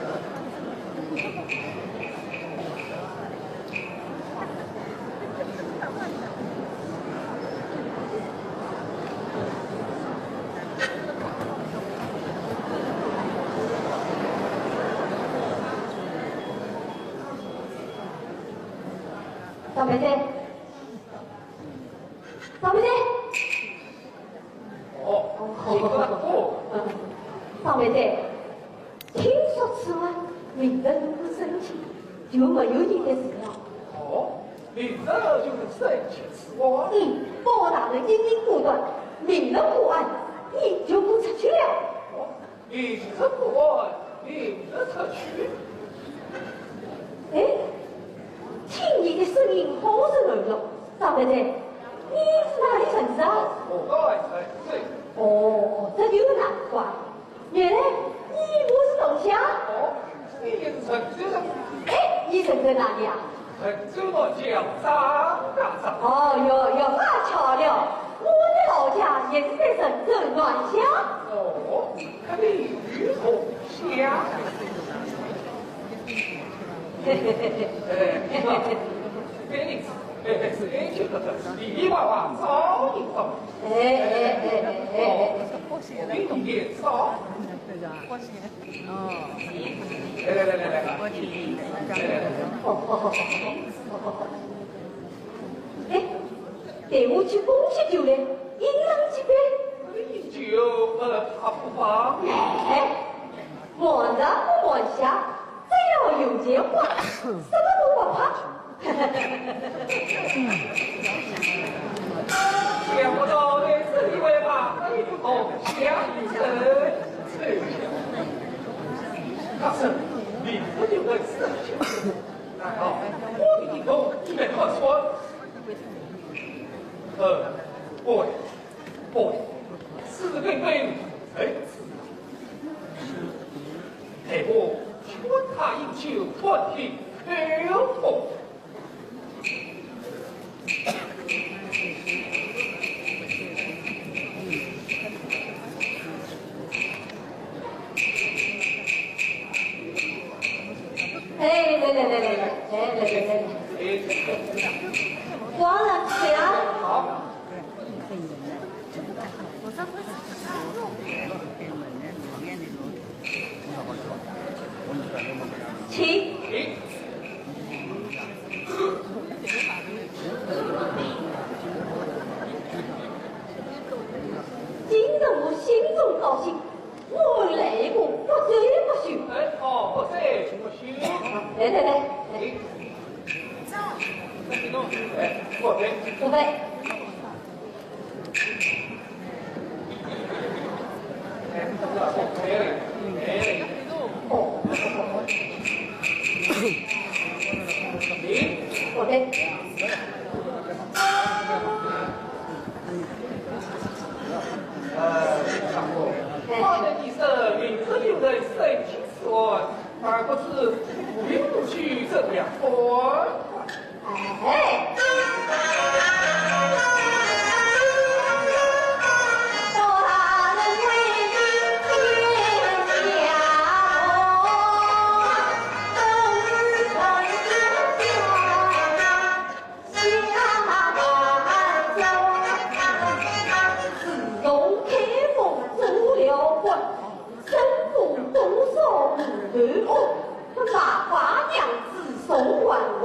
张妹妹，张妹妹。 哦，请坐。张妹妹，听说此案明日如果审期，就没有你的事了。哦，明日就能审期此案？嗯，包大人英明果断，明日破案，你就可出去了。哦， 明日破案，明日出去。哎，听你的声音好熟人哟，张妹妹，你是哪里人啊？我来认识。哦，这就难怪，原来你不是同乡。哦，你也是认识人。哎，你人在哪里啊？ 杭州南郊张家庄。哦哟哟，那巧了，我的老家也是在杭州南郊。哦，那你与同乡。嘿嘿嘿嘿。哎，你看，哎，哎，哎，这个，你娃娃早一早。哎，哎，哎，哎，哎。哦，你也早。 来来来来来，来来来来。哎，待我去捧些酒来，饮上几杯。酒，呃，怕不妨。哎，瞒上不瞒下，只要有钱花，什么都不怕。 想不到你这一位吧，一同相认。可是你不就认识了？难道我一同准备好说？呃，不会，不会，此事并非如此。待我劝他饮酒，断定口风。 哎，来来来来来，来来来来来，王老师啊。好。请。今日我心中高兴， 我来一个不醉不休。哎，哦，不醉不休。来来来，来。哎，不醉。不醉。哎，不醉。哎，哦。不醉。 呃，相公，方才你说明日有人申请此案，而不知无凭无据怎样办？哎，自从开封做了官，身中多少无头痛，卖花娘子送还魂，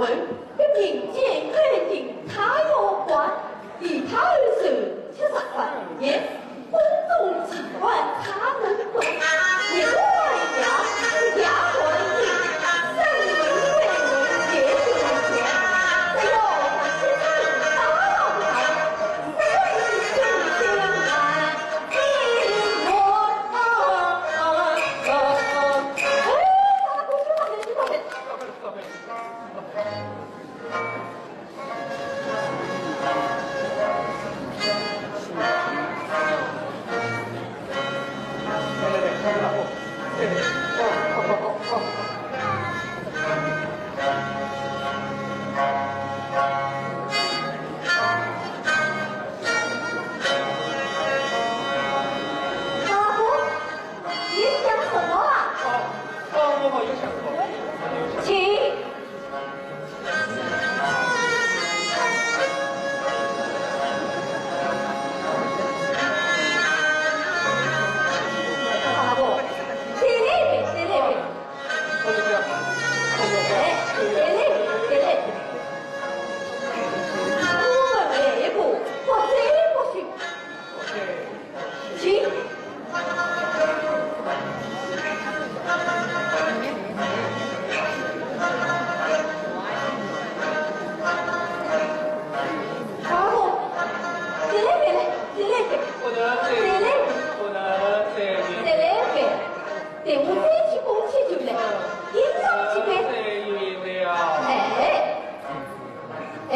再来，再来一杯，待我再去捧起酒来，一样几杯。哎，哎。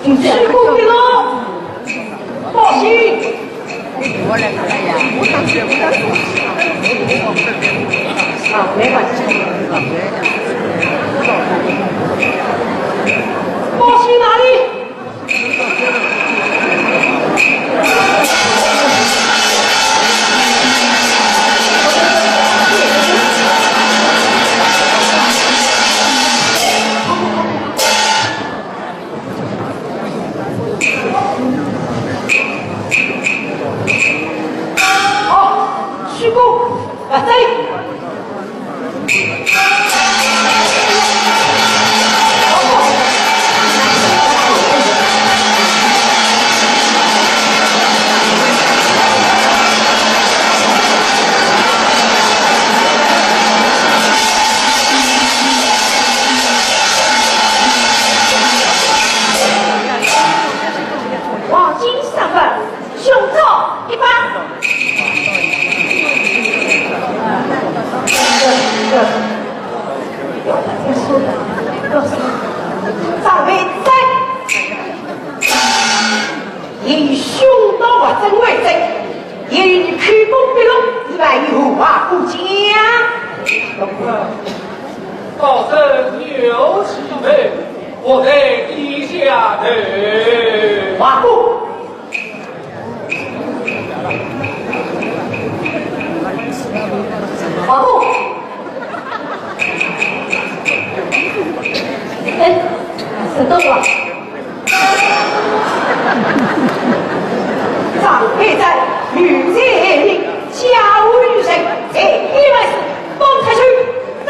鞠躬一礼，报信。报信哪里？ 好，鞠躬，万岁。黄金三分，胸罩一把。长辈在，以胸罩为证为证，以口供笔录，以外有话不讲。 高僧有其人，我在地下头。华姑，华姑，哎，等等我。 长辈在，女子爱民，家无女人，在你们是放出去，在。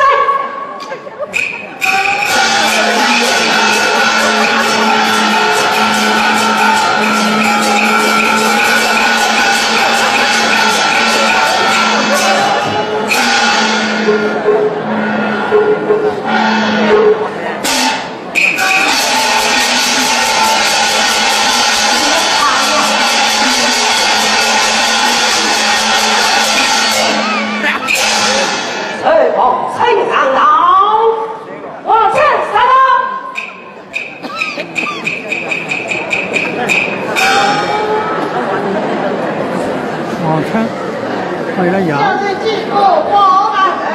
哎，王臣上当，王臣上当。王臣，哎呀呀。小人见过王大人。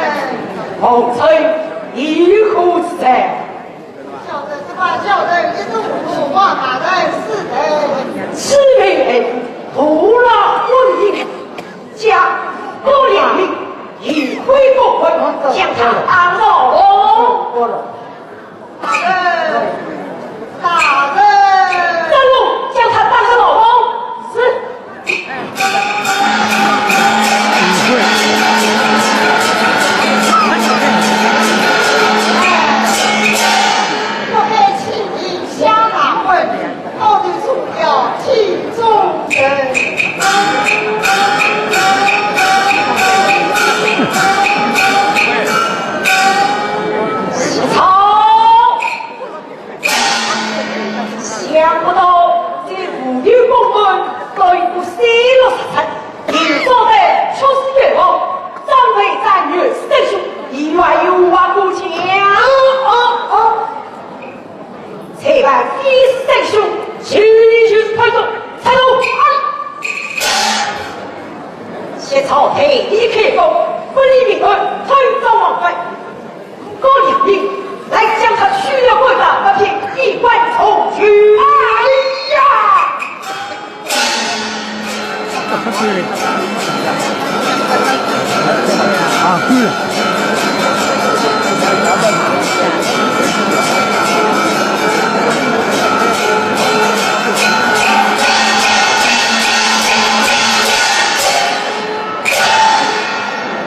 王臣，你何在？ 小人只怕小人一动武，王大人死罪。此人徒劳昏行，假冒良民，以毁国本，将他打入牢笼。大人，大人。张龙，将他打入牢笼。是。 不该起名下大婚，好的出了体中人。曹 想不到这无头公案，搞一个三六十七，明朝的出师冤枉，张培占有师兄，你还有话不讲？哦，哦，哦。裁判非是师兄，就是你就是叛徒，插头啊！谢朝廷一开封，分你名单，推翻王法。 高良民，来将他取了官的那片衣冠重去。哎呀！啊，对了。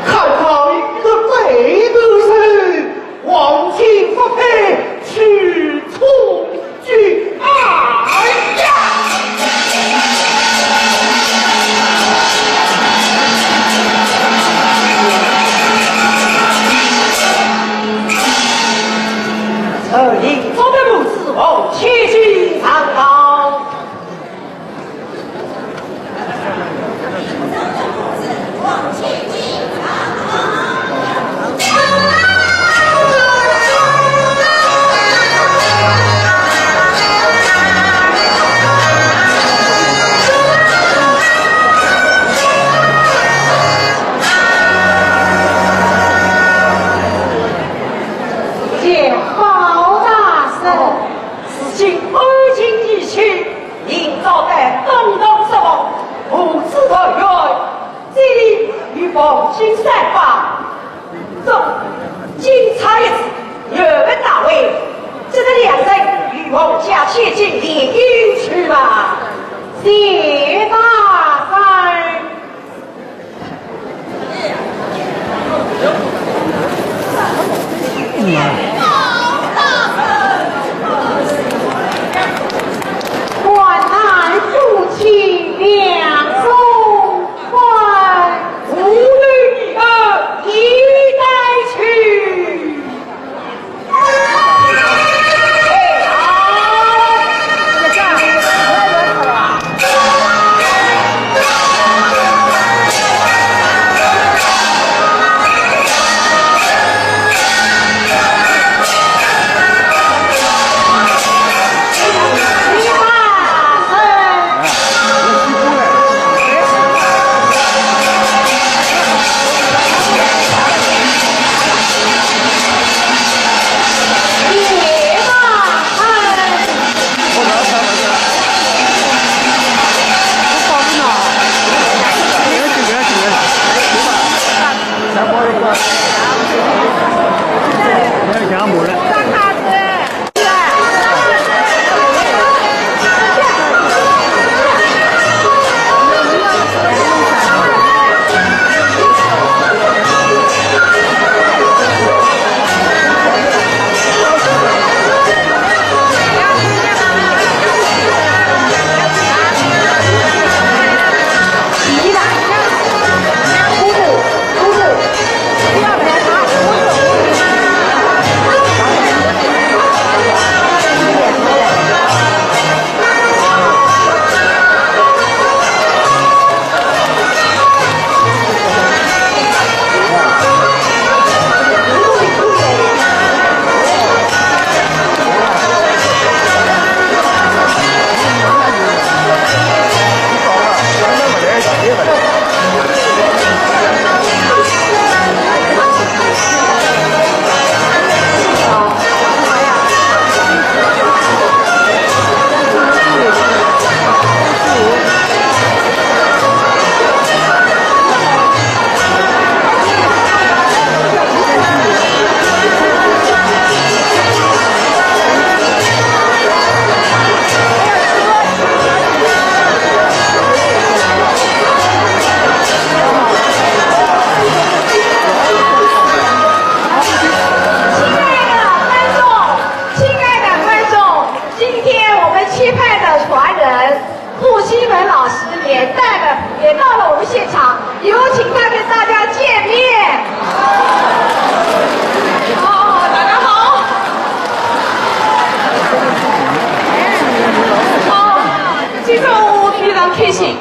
看他一个背对谢谢你，去吧，谢大山。管南朱清两宗官，无论你们一带去。 亲爱的观众，亲爱的观众，今天我们期盼的传人 顾希文老师也带了，也到了我们现场，有请他跟大家见面。哦，大家好。哦，今朝我非常开心，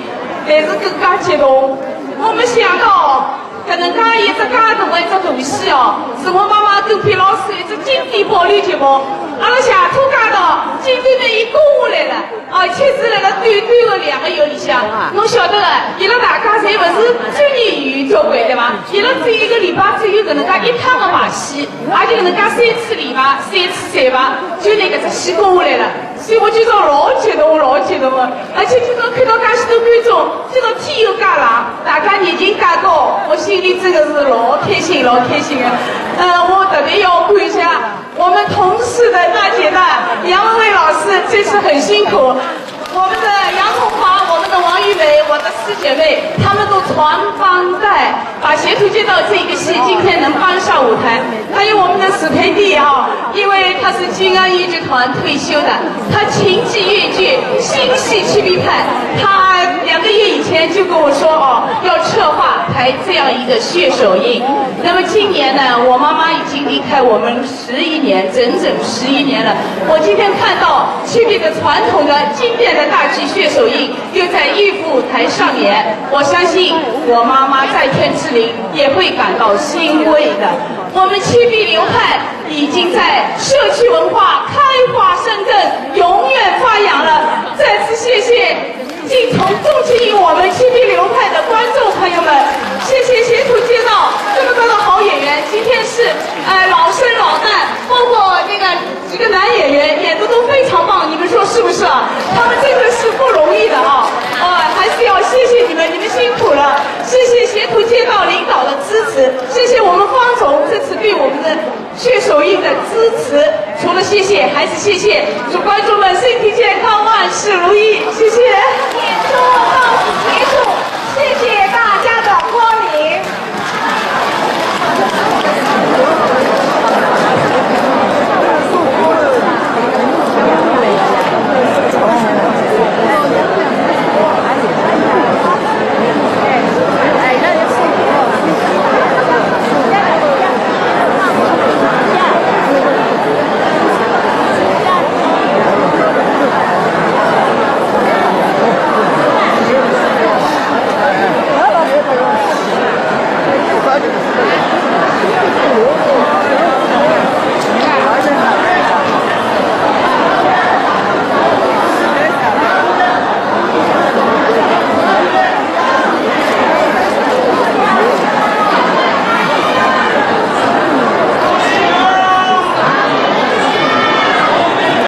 但是更加激动。我没想到 搿能介一只介大个一只大戏哦，是我妈妈跟皮老师一只经典保留节目。阿拉谢土街道今朝呢，伊过下来了，啊，确实辣辣短短个两个月里向，侬晓得个，伊拉大家侪勿是专业演员交关对伐？伊拉只有一个礼拜只有搿能介一趟个排戏，而且搿能介三次连排，三次散排，就拿搿只戏过下来了。 所以我今朝老激动，老激动个，而且今朝看到介许多观众，今朝天又介冷，大家热情介高，我心里真个是老开心，老开心个。呃，我特别要感谢我们同事的大姐大杨文伟老师，这次很辛苦。我们的杨红华，我们的王玉梅，我的四姐妹，她们都传帮带， 把《斜途街道》这个戏今天能搬上舞台，还有我们的史培弟啊，因为他是金安音乐剧团退休的，他琴棋越剧，心系曲艺派。他两个月以前就跟我说哦，要策划排这样一个血手印。那么今年呢，我妈妈已经离开我们十一年，整整十一年了。我今天看到曲艺的传统的经典的大剧《血手印》 又在玉府舞台上演，我相信我妈妈在天之灵也会感到欣慰的。我们曲艺流派已经在社区文化开花生根，永远发扬了。再次谢谢进从众情于我们曲艺流派的观众朋友们，谢谢《斜途街道》这么多的好演员。今天是，呃，老生老旦，包括那个 几个男演员演的都非常棒，你们说是不是啊？他们真的是不容易的啊！啊，还是要谢谢你们，你们辛苦了。谢谢《斜途街道》领导的支持，谢谢我们方总这次对我们的《血手印》的支持。除了谢谢还是谢谢，观众们辛苦。